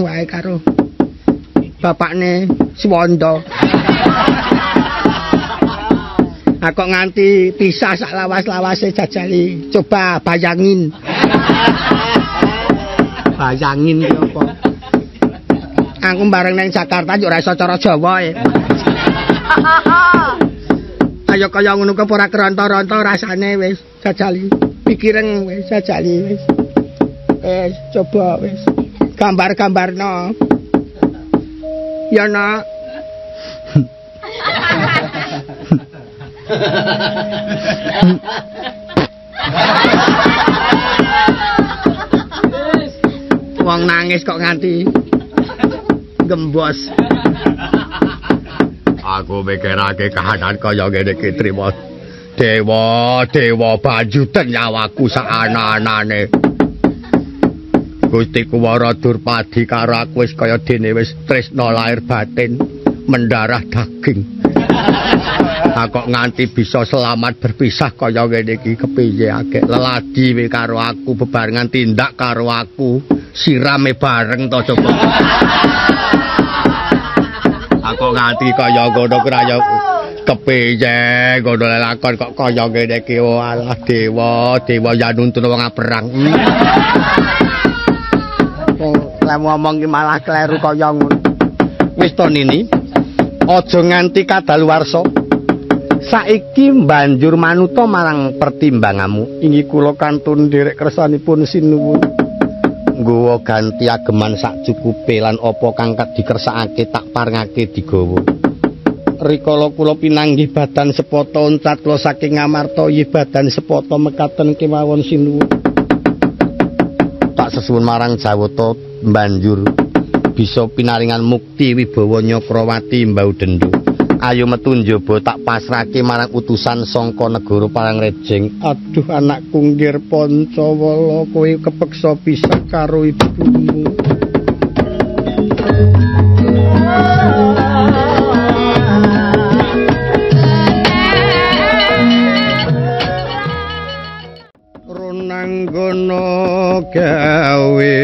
wae karo bapakne Suwanda. Aku nganti pisah sak lawas-lawase jajali. Coba bayangin. Bayangin ki apa? Aku bareng nang Jakarta yo ora iso cara Jawa e. Ayo kaya ngono ku ora keronto-ronto rasane wis jajali. Pikiren wis jajali wis. Wis coba wis. Gambar-gambarno. Ya nak. Wong nangis kok nganti gembos. Aku mikirake kahanan kaya ngene iki trimo. Dewa, dewa banjuten nyawaku sak ana-anane. Gusti Kuwara Durpadi karo aku wis kaya dene wis tresna lahir batin, mendarah daging. Aku nganti bisa selamat berpisah kaya ngene iki kepiye akeh leladi we karo aku bebarengan tindak karo aku sirame bareng to coba. Aku nganti kaya ngono ku ra kepiye ngono lelakon kok kaya ngene iki. Alah dewa, dewa ya nuntun wong perang. Wong lek ngomong ki malah kleru kaya ngono. Wis to Nini, aja nganti kadaluwarsa. Saiki banjur manuta marang pertimbanganmu. Inggih kula kantun nderek kersanipun sinuwun. Nggawa ganti ageman sak cukupe lan apa kang dikersakake tak parengake digawa. Rikala kula pinanggih badan sepata oncat kula saking Ngamarta inggih badan sepata mekaten kemawon sinuwun. Tak sesuwun marang Jawata banjur bisa pinaringan mukti wibawa Nyakrawati mbau dendhu. Ayo metu njaba tak pasrahke marang utusan sangka negara Parangrejeng. Aduh anakku nggir Pancawala, kowe kepeksa pisah karo ibumu. Ronanggono gawe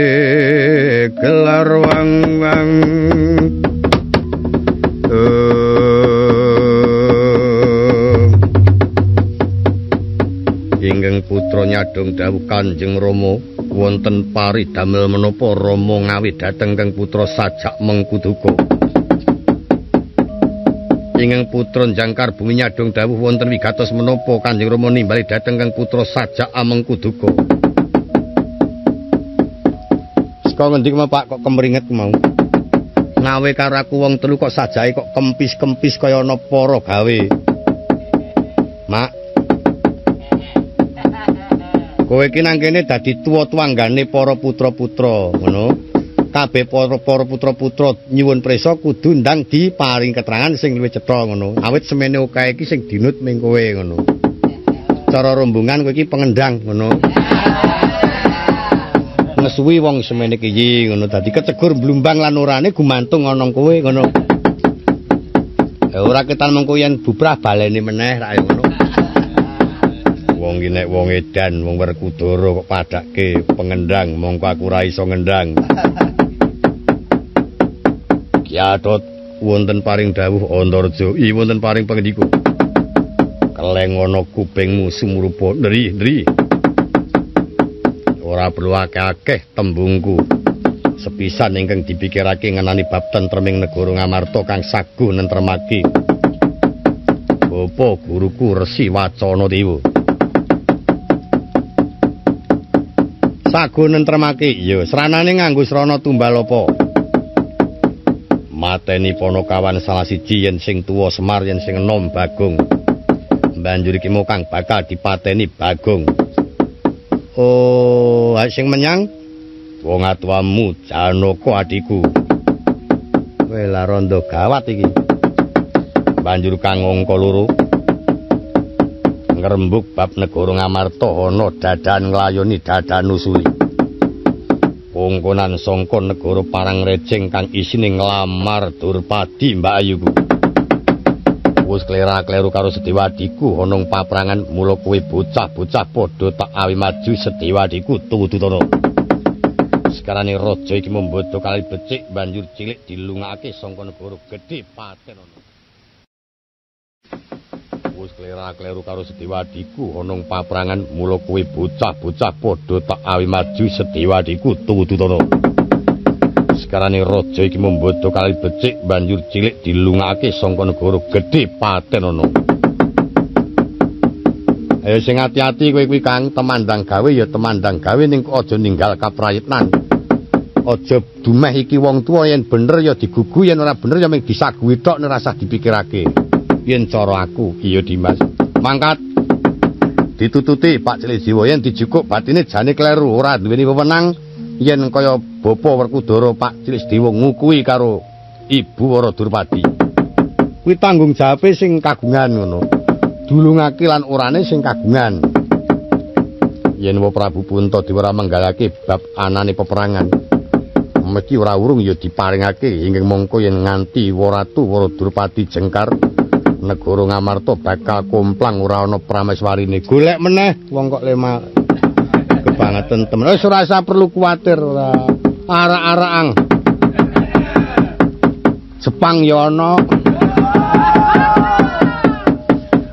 gelar wang-wang. Ingkang putra nyadong dawuh Kanjeng Rama wonten paridamel menapa Rama ngawi dhateng kang putra sajak mengkuduka. Ingkang putra njangkar bumi nyadong dawuh wonten wigatos menapa Kanjeng Rama nimbali dhateng kang putra sajak amengkuduka. Saka ngendi Pak kok kemringet mau? Ngawe karo aku wong telu kok sajake kok kempis-kempis kaya ana para gawe. Mak, kowe iki nang kene dadi tuwa-tuwanggane para putra-putra, ngono. Kabeh para putra-putra nyuwun prisa kudu ndang diparing keterangan sing luwih cetha ngono. Awit semene akeh iki sing dinut ming kowe ngono. Cara rombongan kowe iki pengendang ngono. Ngesuwi wong semene iki ngono, dadi kecegur blumbang lan orane gumantung ana kowe ngono. Ya ora ketan mengko yen bubrah baleni meneh rak ngono. Wong iki nek wong edan, wong Werkudara kok padhakke pengendang, mongko aku ora iso ngendang. Ki Atot wonten paring dawuh Antarja, i wonten paring pangendika. Keleng ana kupingmu sumrupa ndri-ndri. Ora perlu akeh-akeh tembungku. Sepisan ingkang dipikirake ngenani bab tentreming negara Ngamarta kang saguh nentremake. Bapa guruku Resi Wacana Dewa. Saguh nentremake, iya, sranane nganggo srana tumbal apa? Mateni Panakawan salah siji yen sing tuwa Semar yen sing enom Bagong. Banjur iki kang bakal dipateni Bagong. Oh, sing menyang wong atuamu Janaka adhiku. Kowe lah rondo gawat iki. Banjur kang angka loro ngrembug bab negara Ngamarta ana dadan nglayoni dadan nusuli. Kongkonan sangka negara Parangrejeng kang isine nglamar Durpadi Mbak Ayuku. Wis klera-kleru karo Sedewa adhiku ana paprangan mula kowe bocah-bocah padha tak awi maju Sedewa adhiku tututana. Sekarane raja iki membodo kali becik banjur cilik dilungake sangka negara gedhe paten ana. Wis klera-kleru karo Sedewa adhiku ana paprangan mula kowe bocah-bocah padha tak awi maju Sedewa adhiku tututana. Sekarane raja iki membodo kali becik banjur cilik dilungake sangka negara gedhe paten ana. Ayo sing ati-ati kowe kuwi Kang, temandang gawe ya temandang gawe ning aja ninggal kaprayitnan. Aja dumeh iki wong tuwa yen bener ya digugu yen ora bener ya mung disaguhi tok nek rasah dipikirake. Yen cara aku, iya Dimas. Mangkat ditututi Pak Cilik Jiwa yen dijukuk batine jane kleru ora duweni wewenang yen kaya Bapa Werkudara Pak Cilik Dewa ngukuhi karo Ibu Wara Durpadi. Kuwi tanggung jawabe sing kagungan ngono. Dulungake lan orane sing kagungan. Yen wa Prabu Puntadewa ora menggalake bab anane peperangan, mesti ora urung ya diparingake ingkang mongko yen nganti Waratu Wara Durpadi jengkar negara Ngamarta bakal komplang ora ana prameswarine. Golek meneh wong kok lema kebangetan temen. Wis ora usah perlu kuwatir ora. Arak-arakan Jepang ya ana.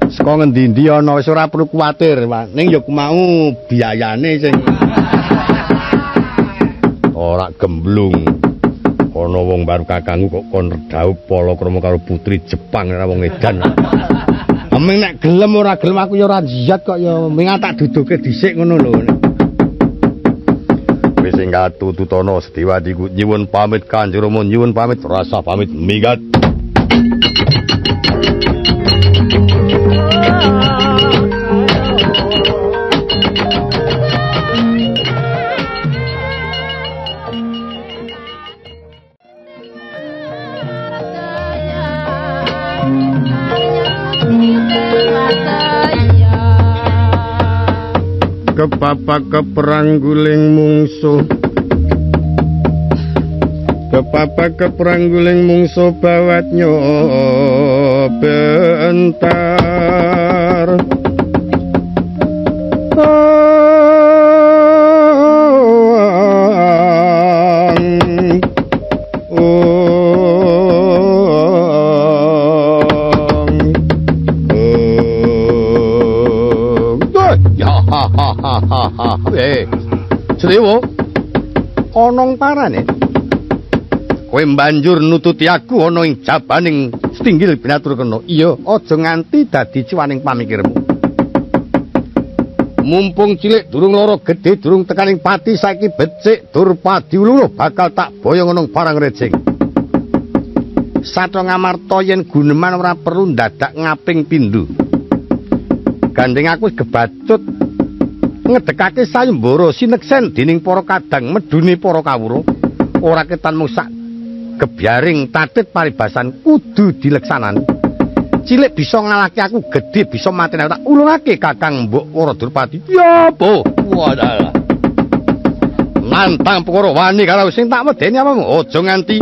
Saka ngendi-endi ana wis ora perlu kuwatir, Pak. Ning ya ku mau biayane sing ora gemblung. Ana wong baru kakangku kok kon redhaup palakrama karo putri Jepang ora wong edan. Aming nek gelem ora gelem aku ya ora jiyat kok ya ming tak duduke dhisik ngono lho. Wis sing katututana Setiwadi nyuwun pamit Kanjeng Rama nyuwun pamit rasa pamit minggat. Kepapak keperang guling mungsuh, kepapak keperang guling mungsuh bawat nyobentar. Sedewa, onong parane. Kowe banjur nututi aku ana ing jabaning setinggil binatur kena. Iya, aja nganti dadi cuwaning pamikirmu. Mumpung cilik durung lara gedhe durung tekaning pati saiki becik Durpadi luluh bakal tak boyong ana barang rejing. Satya Ngamarta yen guneman ora perlu ndadak ngaping pindho. Gandeng aku gebacut ngedekake sayembara sineksen dening para kadang medune para kawura ora ketan mung sak gebyaring tatit paribasan kudu dileksanani. Cilik bisa ngalahke aku, gedhe bisa mateni aku. Tak ulungake Kakang Mbok Wara Durpadi. Ya apa? Walah. Nantang perkara wani karo sing tak wedeni awakmu aja nganti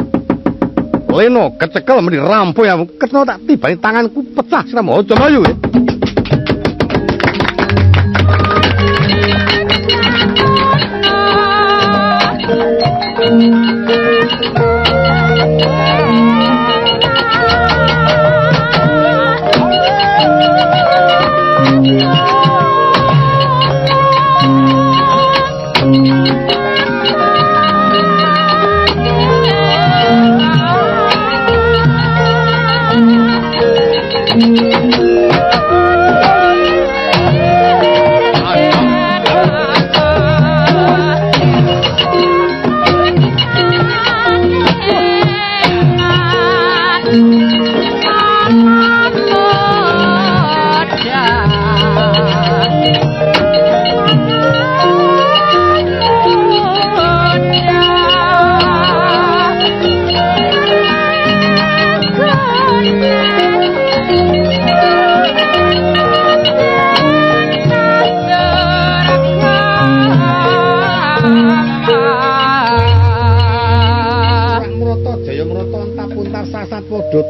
leno kecekel meni rampung aku. Ketno tak tibani tanganku pecah siramu aja mlayu.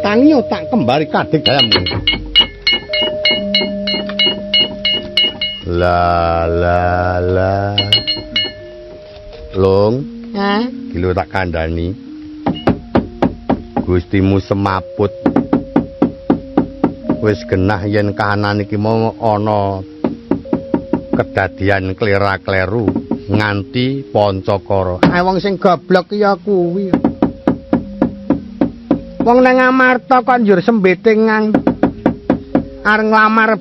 Tangiyo tak kembali kadek dalammu. La la la. Long, ha? Iki lho tak kandhani. Gustimu semaput. Wis genah yen kahanan iki mau ana kedadian klera-kleru nganti Pancakara. Wong sing goblok ya kuwi. Wong nang Amarta kok njur sembete ngang arep nglamar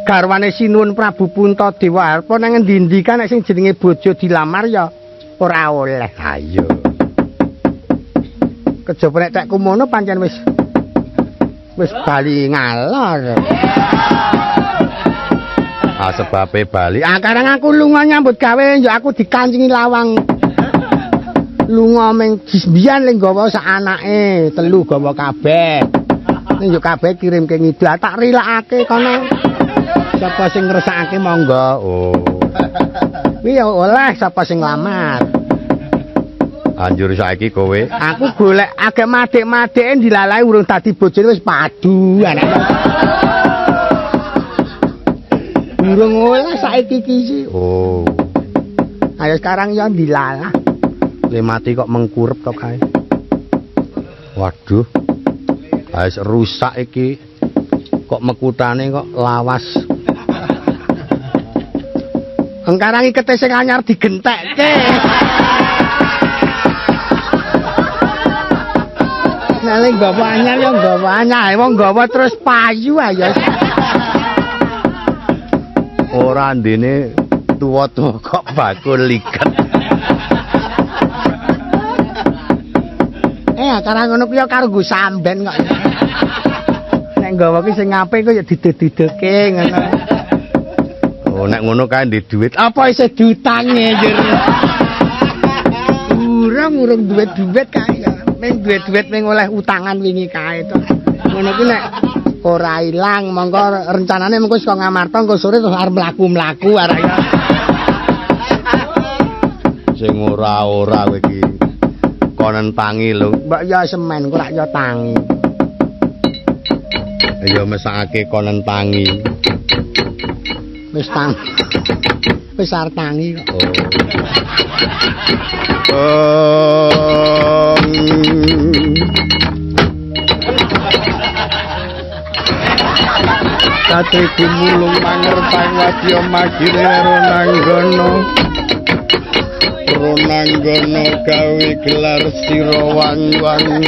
garwane Sinuwun Prabu Puntadewa. Arpa nang endi-endi kan nek sing jenenge bojo dilamar ya ora oleh. Ha iya. Kejaba nek tekku mono pancen wis bali ngalor. Ah sebabe bali. Ah karang aku lunga nyambut gawe yo aku dikancingi lawang. Lunga ming mbiyen le nggawa sak anake, telu gawa kabeh. Ning yo kabeh kirimke ngidul, tak rilakake kono. Sapa sing ngresakake monggo. Oh. Kuwi ya oleh sapa sing nglamar. Anjur saiki kowe. Aku golek agek madik-madike dilalahi urung dadi bojone wis padu anake. Urung oleh saiki iki. Oh. Ayo sekarang ya dilalah. Le mati kok mengkurep to kae. Waduh. Wis rusak iki. Kok mekutane kok lawas. Engkarang ikete sing anyar digentekke. Ning nggawa anyar ya nggawa anyar, wong nggawa terus payu ayo. Ora ndene tuwa-tuwa kok bakul liket. Acara ngono kuwi ya karo nggo samben kok. Nek nggawa ki sing apik kok ya didud-didudke ngono. Oh, nek ngono kae ndek dhuwit. Apa isih diutange njur? Urung duwe-duwit kae ya. Ming duwe-duwit ming oleh utangan wingi kae to. Ngono kuwi nek ora ilang, mongko rencanane mengko saka Ngamarta engko sore terus arep mlaku-mlaku arek ya. Sing ora-ora kowe iki. Konen tangi lho. Mbok ya semen kok rak ya tangi. Ya mesakake konen tangi. Wis tang. Wis arep tangi kok. Oh. Satri gumulung mangertang wadya magire ronanggana. Ronanggana gawe gelar sira wang-wang.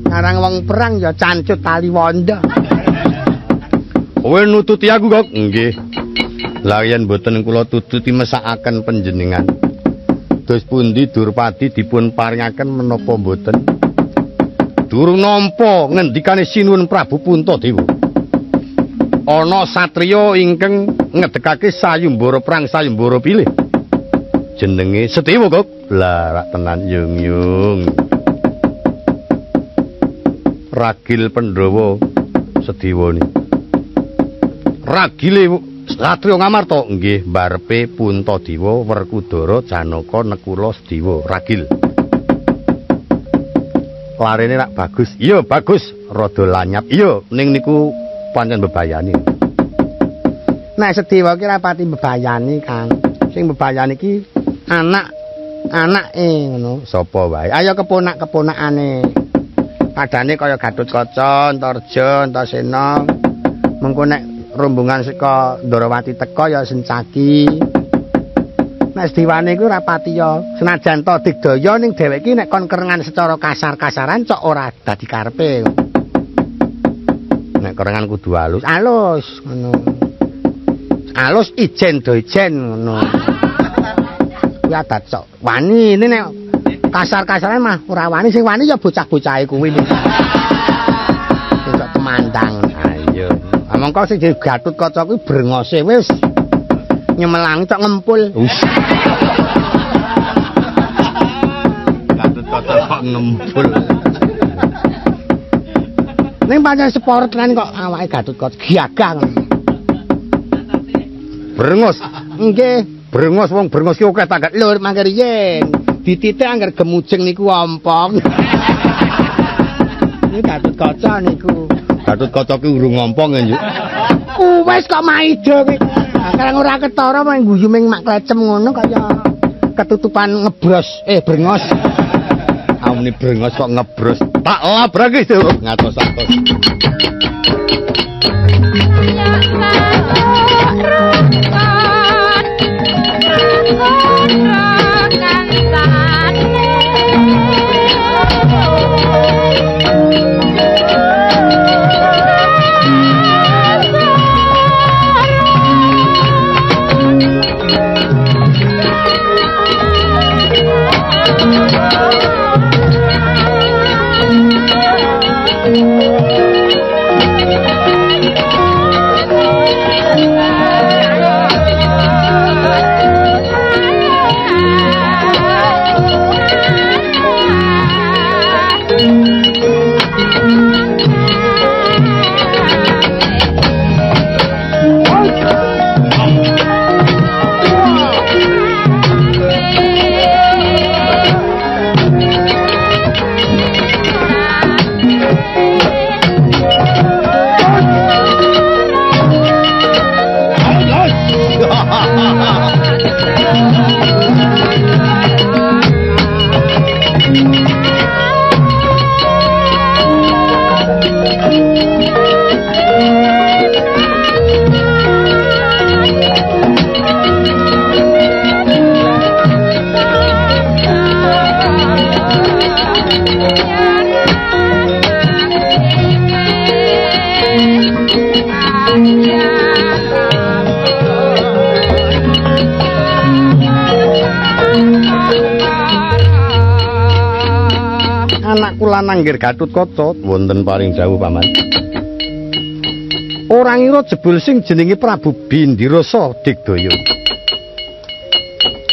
Ngarang wong perang ya cancut tali wanda. Kowe nututi aku kok? Nggih. Lah yen mboten kula tututi mesakaken panjenengan. Dos pundi Durpati dipun paringaken menapa mboten? Durung nampa ngendikane Sinuwun Prabu Puntadewa. Ana satriya ingkang ngedekake sayembara perang sayembara pilih. Jenenge Sedewa kok. Lah rak tenan yung-yung. Ragil Pandhawa Sedewa ni. Ragile satriya Ngamarta nggih mbarepe Puntadewa, Werkudara, Janaka, Nekula, Sedewa, Ragil. Larene rak bagus. Iya, bagus. Rada lanyap. Iya, ning niku pancen bebayani. Nek Sedewa ki ra pati bebayani, Kang. Sing bebayani ki anak-anake ngono. Sapa wae? Ayo keponak-keponakane. Padane kaya Gatotkaca, Antarja, Antasena. Mengko nek rombongan saka Ndorowati teka ya Sencaki. Nek Sedewane iku ora pati ya senajan to digdaya ning dheweke nek kon kerengan secara kasar-kasaran cok ora dadi karepe. Nek kerengan kudu alus. Alus ngono. Alus ijen do ijen ngono. Kuwi adat cok wani. Ini nek kasar-kasaran mah ora wani, sing wani ya bocah-bocahe kuwi. Sing cok temandang. Ayo. Mongko sing Gatotkaca kuwi brengose wis nyemelangi cok ngempul. Gatotkaca kok ngempul. Ning pancen sepor tenan kok awake Gatotkaca gagah. Brengos. Nggih, brengos wong brengos ki akeh tanggat. Lur mangke riyen dititik angger gemujeng niku ompong. Ini Gatotkaca niku. Gatotkaca ki urung ngompong ya, Juk. Wes kok maido kuwi. Karang ora ketara mung guyu ming mak klecem ngono kaya ketutupan ngebros, brengos. Amune brengos kok ngebros. Tak labrake itu ngatos-atos. lan Anggir Gatotkaca wonten paring jauh paman. Ora ngira jebul sing jenenge Prabu Bindirasa Digdaya.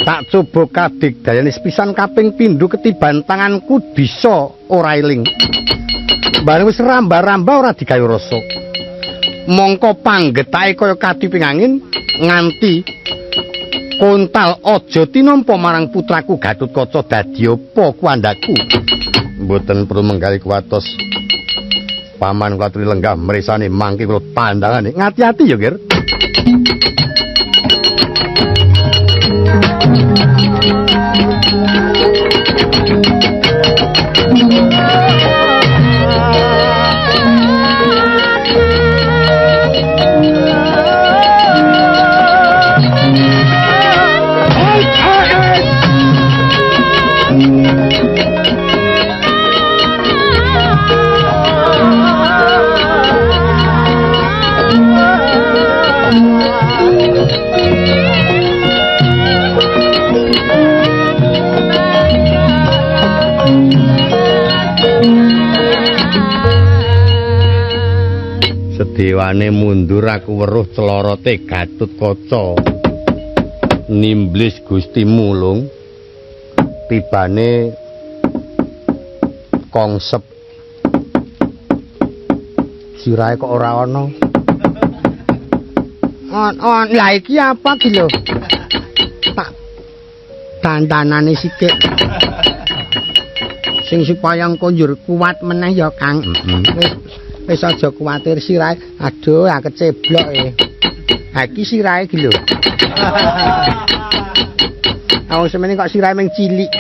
Tak coba kadigdayane sepisan kaping pindho ketiban tanganku bisa ora eling. Bareng wis ramba-ramba ora digawe rasa. Mongko panggetake kaya katiping angin nganti kontal aja tinampa marang putraku Gatotkaca dadi apa kuandhaku. Mboten perlu menggali kuwatos. Paman kula aturi lenggah mresane mangke kula tandangane. Ngati-ati ya, Gir. Sedewane mundur aku weruh celorote Gatotkaca nimblis Gusti Mulung tibane kongsep sirahe kok ora ana. On lah iki apa ki lho? Tak dandanane sithik. Sing supaya engko njur kuat meneh ya, Kang. Wis aja kuwatir sirahe. Aduh, aku keceblok e. Ha iki sirahe iki lho. Awong semene kok sirahe mung cilik.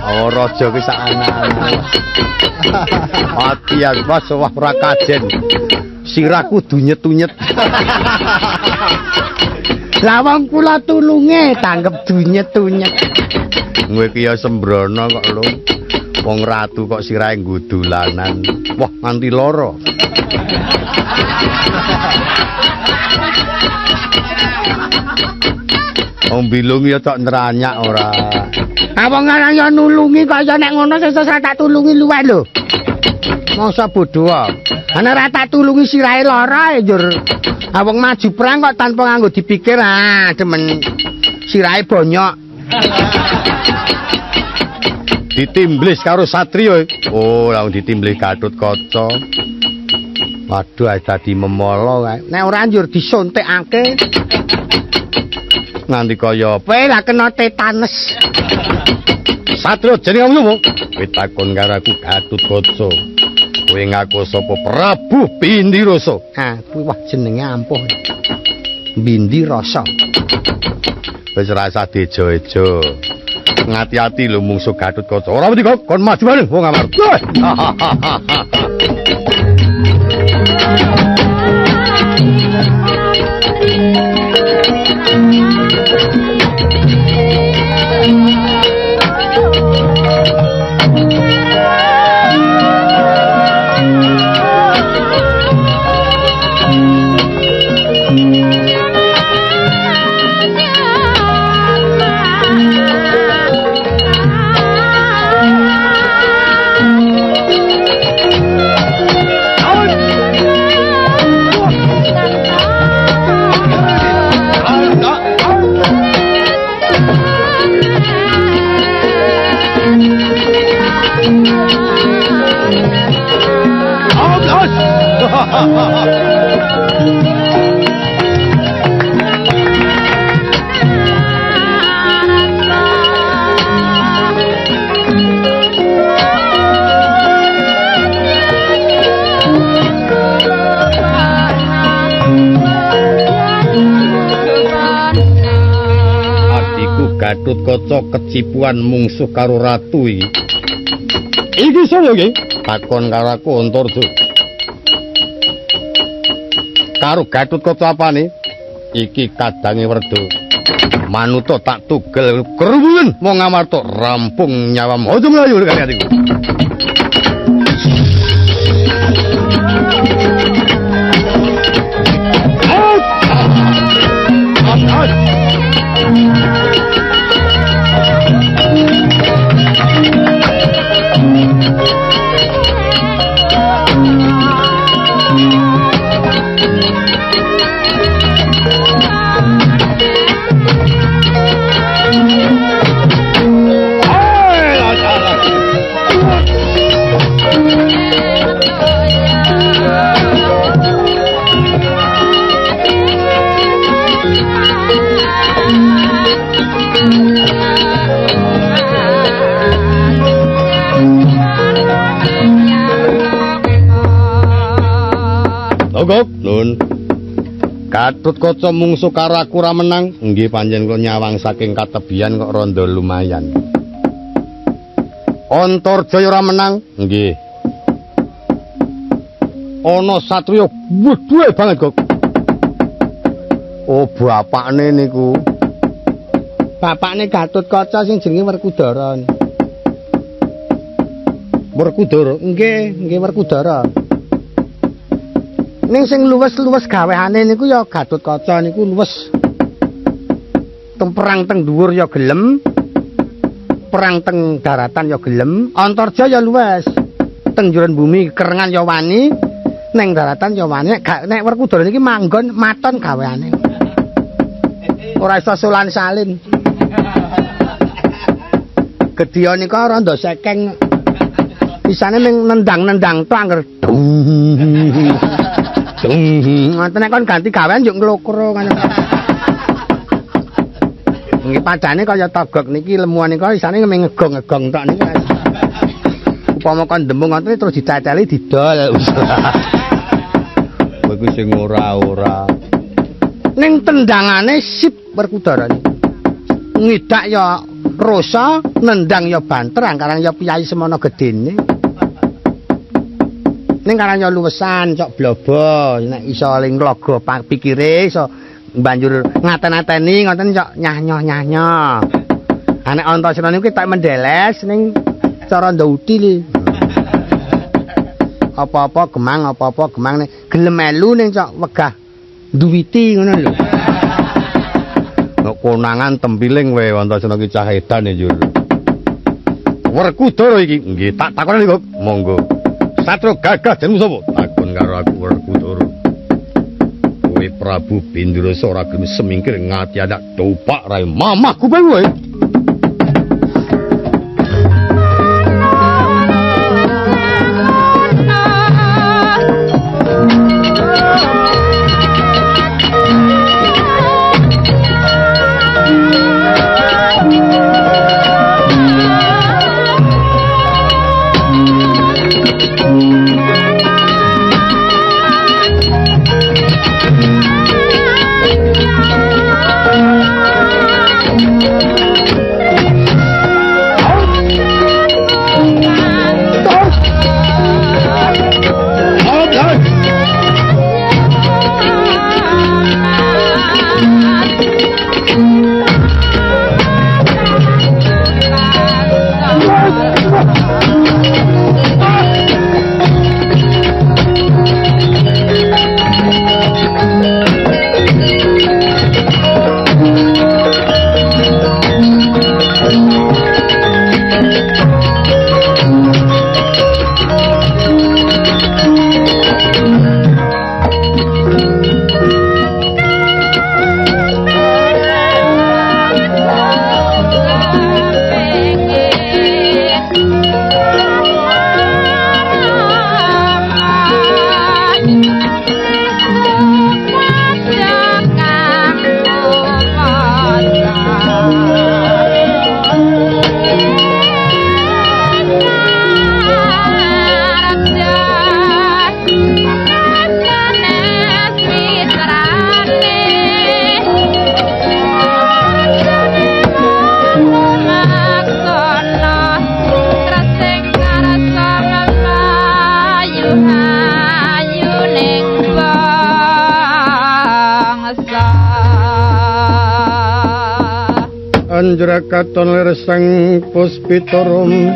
Oh, raja ki sak anak. Ati aku pas wah ora kajen. Sirahku dunyet-dunyet. Lah wong kula tulunge tanggep dunyet-dunyet. Kowe iki ya sembrono kok lho. Wong ratu kok sirahe nggodolanan. Wah, nganti lara. Wong bilung ya tok neranyak ora. Ah wong ya nulungi kok ya nek ngono sesuk ora tak tulungi luweh lho. Masa bodho. Ana ora tak tulungi sirahe lara e njur. Ah wong maju perang kok tanpa nganggo dipikir ah demen sirahe bonyok. Ditimblis karo satriya. Oh, langsung ditimblis Gatotkaca. Waduh, dadi memolo kae. Nek ora njur disuntikake nganti kaya kowe lah kena tetanus. Satria jenenge apa? Kowe takon karo aku Gatotkaca. Kowe ngaku sapa? Prabu Bindirasa. Ha, kuwi wah jenenge ampuh. Bindirasa. Wis rasa dejo-ejo. Ngati-ati lho mungsuh Gatotkaca. Ora wedi kok, kon maju bareng wong Amarta. Gatotkaca kecipuan mungsuh karo ratu iki. Iki sapa iki? Takon karo aku Antarja. Karo Gatotkaca apane? Iki kadange Werda. Manuta tak tugel keruwun wong Amarta rampung nyawamu. Aja mlayu kali atiku. Nuwun. Gatotkaca mungsuh karo aku ora menang. Nggih pancen kula nyawang saking katebian kok rondo lumayan. Antarjaya ora menang. Nggih. Ana satriya gedhe banget kok. Oh, bapakne niku. Bapakne Gatotkaca sing jenenge Werkudara. Werkudara? Nggih, nggih Werkudara. Ning sing luwes-luwes gaweane niku ya Gatotkaca niku luwes. Teng perang teng dhuwur ya gelem. Perang teng daratan ya gelem. Antarja ya luwes. Teng njuron bumi kerengan ya wani, neng daratan ya wani. Nek Werkudara niki manggon maton gaweane. Ora iso solan salin. Gedhiya nika rada sekeng. Isane ming nendang-nendang tok angger. Ngoten nek kon ganti gawean yo nglokro ngono. Nggih padane kaya togok niki lemuan nika isane ming ngegong-ngegong tok niku. Upama kon demung ngoten terus dicacali didol. Kowe iku sing ora-ora. Ning tendangane sip Werkudara niku. Ngidak ya rosa, nendang ya banter, angkarang ya piyai semono gedene. Ning karang ya luwesan cok blobo, nek iso ling nglogo pikire iso banjur ngaten-ateni ngoten cok nyah-nyoh-nyah-nyoh. Ha nek Antasena niku ketok mendeles ning cara ndauti li. Apa-apa gemang, apa-apa gemang ning gelem melu ning cok wegah duwiti ngono lho. Nek konangan tempiling wae Antasena ki cah edan ya njur. Werkudara iki nggih tak takoni kok. Monggo. Satrio gagah jenengmu sapa? Takon karo aku Werkudara. Kowe Prabu Bindrasa ora gelem semingkir ngati anak dopak rai mamahku kowe. Anjrakaton lersang puspitorum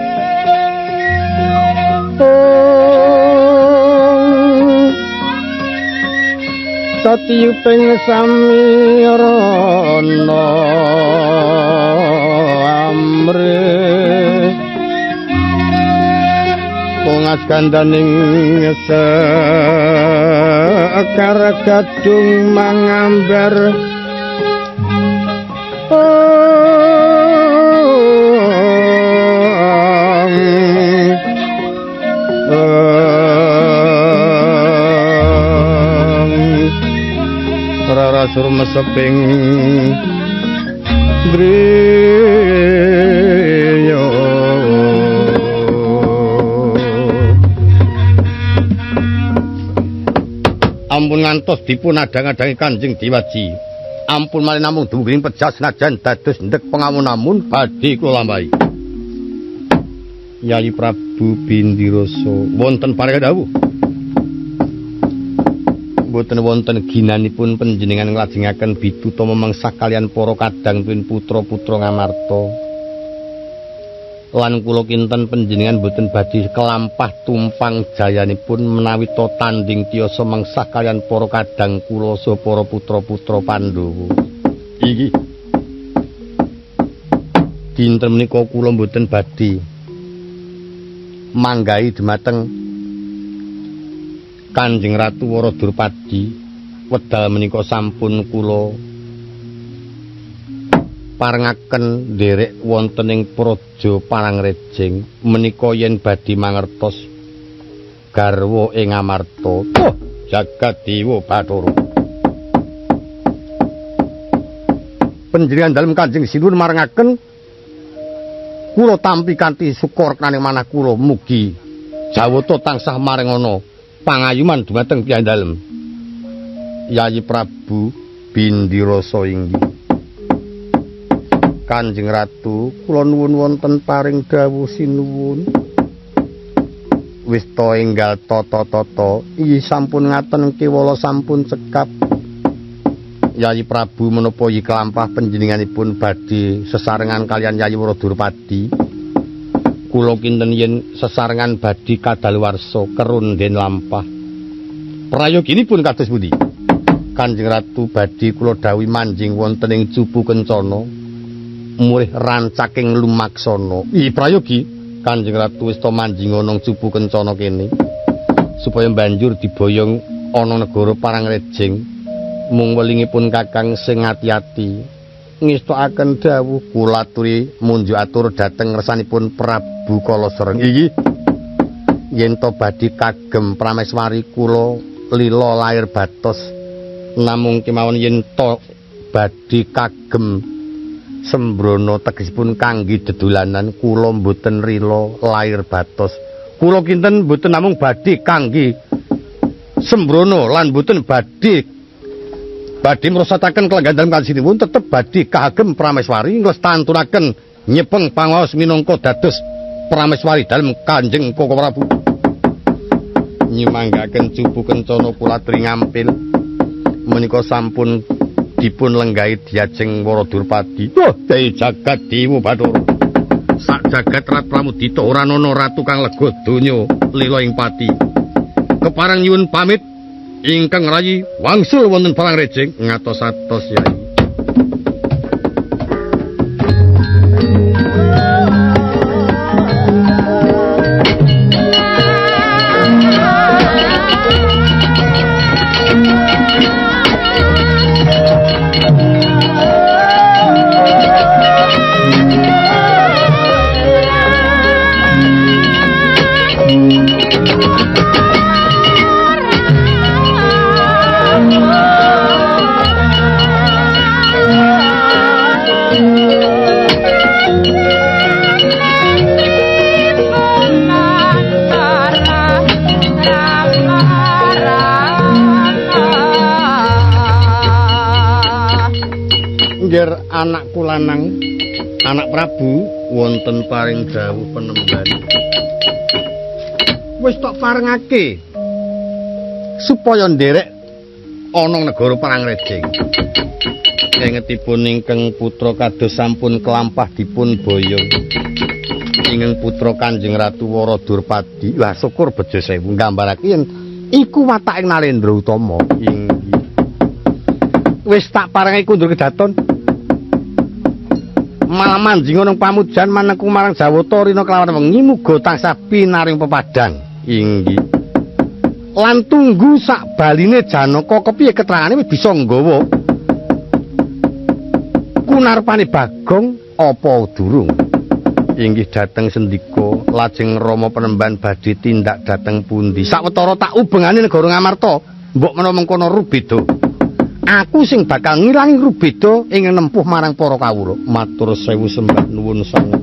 Satiyuping samirana amre Pungas gandaning sekar gadung mangambar Rara surmeseping driya. Ampun ngantos dipun adang-adangi Kanjeng Dewaji. Ampun malih namung dumugi pejah senajan dados ndek pengamun-amun badhe kula lampahi. Yayi Prabu Bindirasa wonten paring dawuh. Mboten wonten ginanipun panjenengan nglajengaken bituta memengsah kalian para kadang tuwin putra-putra Ngamarta. Lan kula kinten panjenengan mboten badhe kelampah tumpang jayanipun menawi to tanding tiyasa mengsah kalian para kadang kula saha para putra-putra Pandhawa. Iki dinten menika kula mboten badhe manggahi dumateng Kanjeng Ratu Wara Durpadi. Wedal menika sampun kula parengaken nderek wonten ing Praja Parangrejeng menika yen badhe mangertos garwa ing Amarta. Oh, jagat dewa Bathara. Panjenengan dalem Kanjeng Sinuwun marengaken kula tampi kanthi suka reknaning manah kula, mugi jawata tansah maringana pangayuman dumateng piyambak dalem. Yayi Prabu Bindirasa inggih. Kanjeng Ratu, kula nuwun wonten paring dawuh sinuwun. Wis ta enggal tata-tata, inggih sampun ngaten kewala sampun cekap. Yayi Prabu menapa yi kelampah panjenenganipun badhe sesarengan kalian Yayi Wara Durpadi. Kula kinten yen sesarengan badhe kadaluwarsa kerunden lampah. Prayoginipun kados pundi? Kanjeng Ratu badhe kula dawuhi manjing wonten ing Cupu Kencana. Murih rancaking lumaksana. Ih prayogi, Kanjeng Ratu wis ta manjing ana Cupu Kencana kene supaya banjur diboyong ana negara Parangrejeng. Mung welingipun Kakang sing ati-ati ngestokaken dawuh kula aturi munjuk atur dhateng ngersanipun Prabu Kalasereng. Iki yen to badhe kagem prameswari kula lila lair batos, namung kemawon yen to badhe kagem sembrono tegesipun kangge dedolanan kula mboten rila lair batos. Kula kinten mboten namung badhe kangge sembrono lan mboten badhe mrosataken kelenggan dalem kanjeng tetep badhe kagem prameswari nglestantunaken nyepeng pangaos minangka dados prameswari dalem Kanjeng Koko Prabu. Nyumanggaken Cupu Kencana kula aturi ngampil menika sampun dipun lenggahi diajeng Wara Durpadi. Wah, dewi jagat dewa Bathara. Sak jagat Rat Pramudita ora ana ratu kang lega donya lila ing pati. Kepareng nyuwun pamit ingkang rayi wangsul wonten Parangrejeng ngatos-atos Yai. Anakku lanang, anak Prabu wonten paring dawuh penemban. Wis tok parengake supaya nderek ana negara Parangrejeng. Kengetipun ingkang putra kados sampun kelampah dipun boyong. Ingkang putra Kanjeng Ratu Wara Durpadi. Wah, syukur bejo sewu nggambarake yen iku wataking Narendra Utama. Inggih. Wis tak parengake kundur kedaton. Malah manjing ana pamujan manengku marang Jawata rina kelawan wengi muga tansah pinaring pepadang. Inggih. Lan tunggu sak baline Janaka kepiye keterangane wis bisa nggawa kunarpane Bagong apa durung. Inggih dhateng sendika lajeng Rama Penemban badhe tindak dhateng pundi? Sawetara tak ubengane negara Ngamarta, mbok menawa mengkono rubeda. Aku sing bakal ngilangi rubeda ing nempuh marang para kawula. Matur sewu sembah nuwun sanget.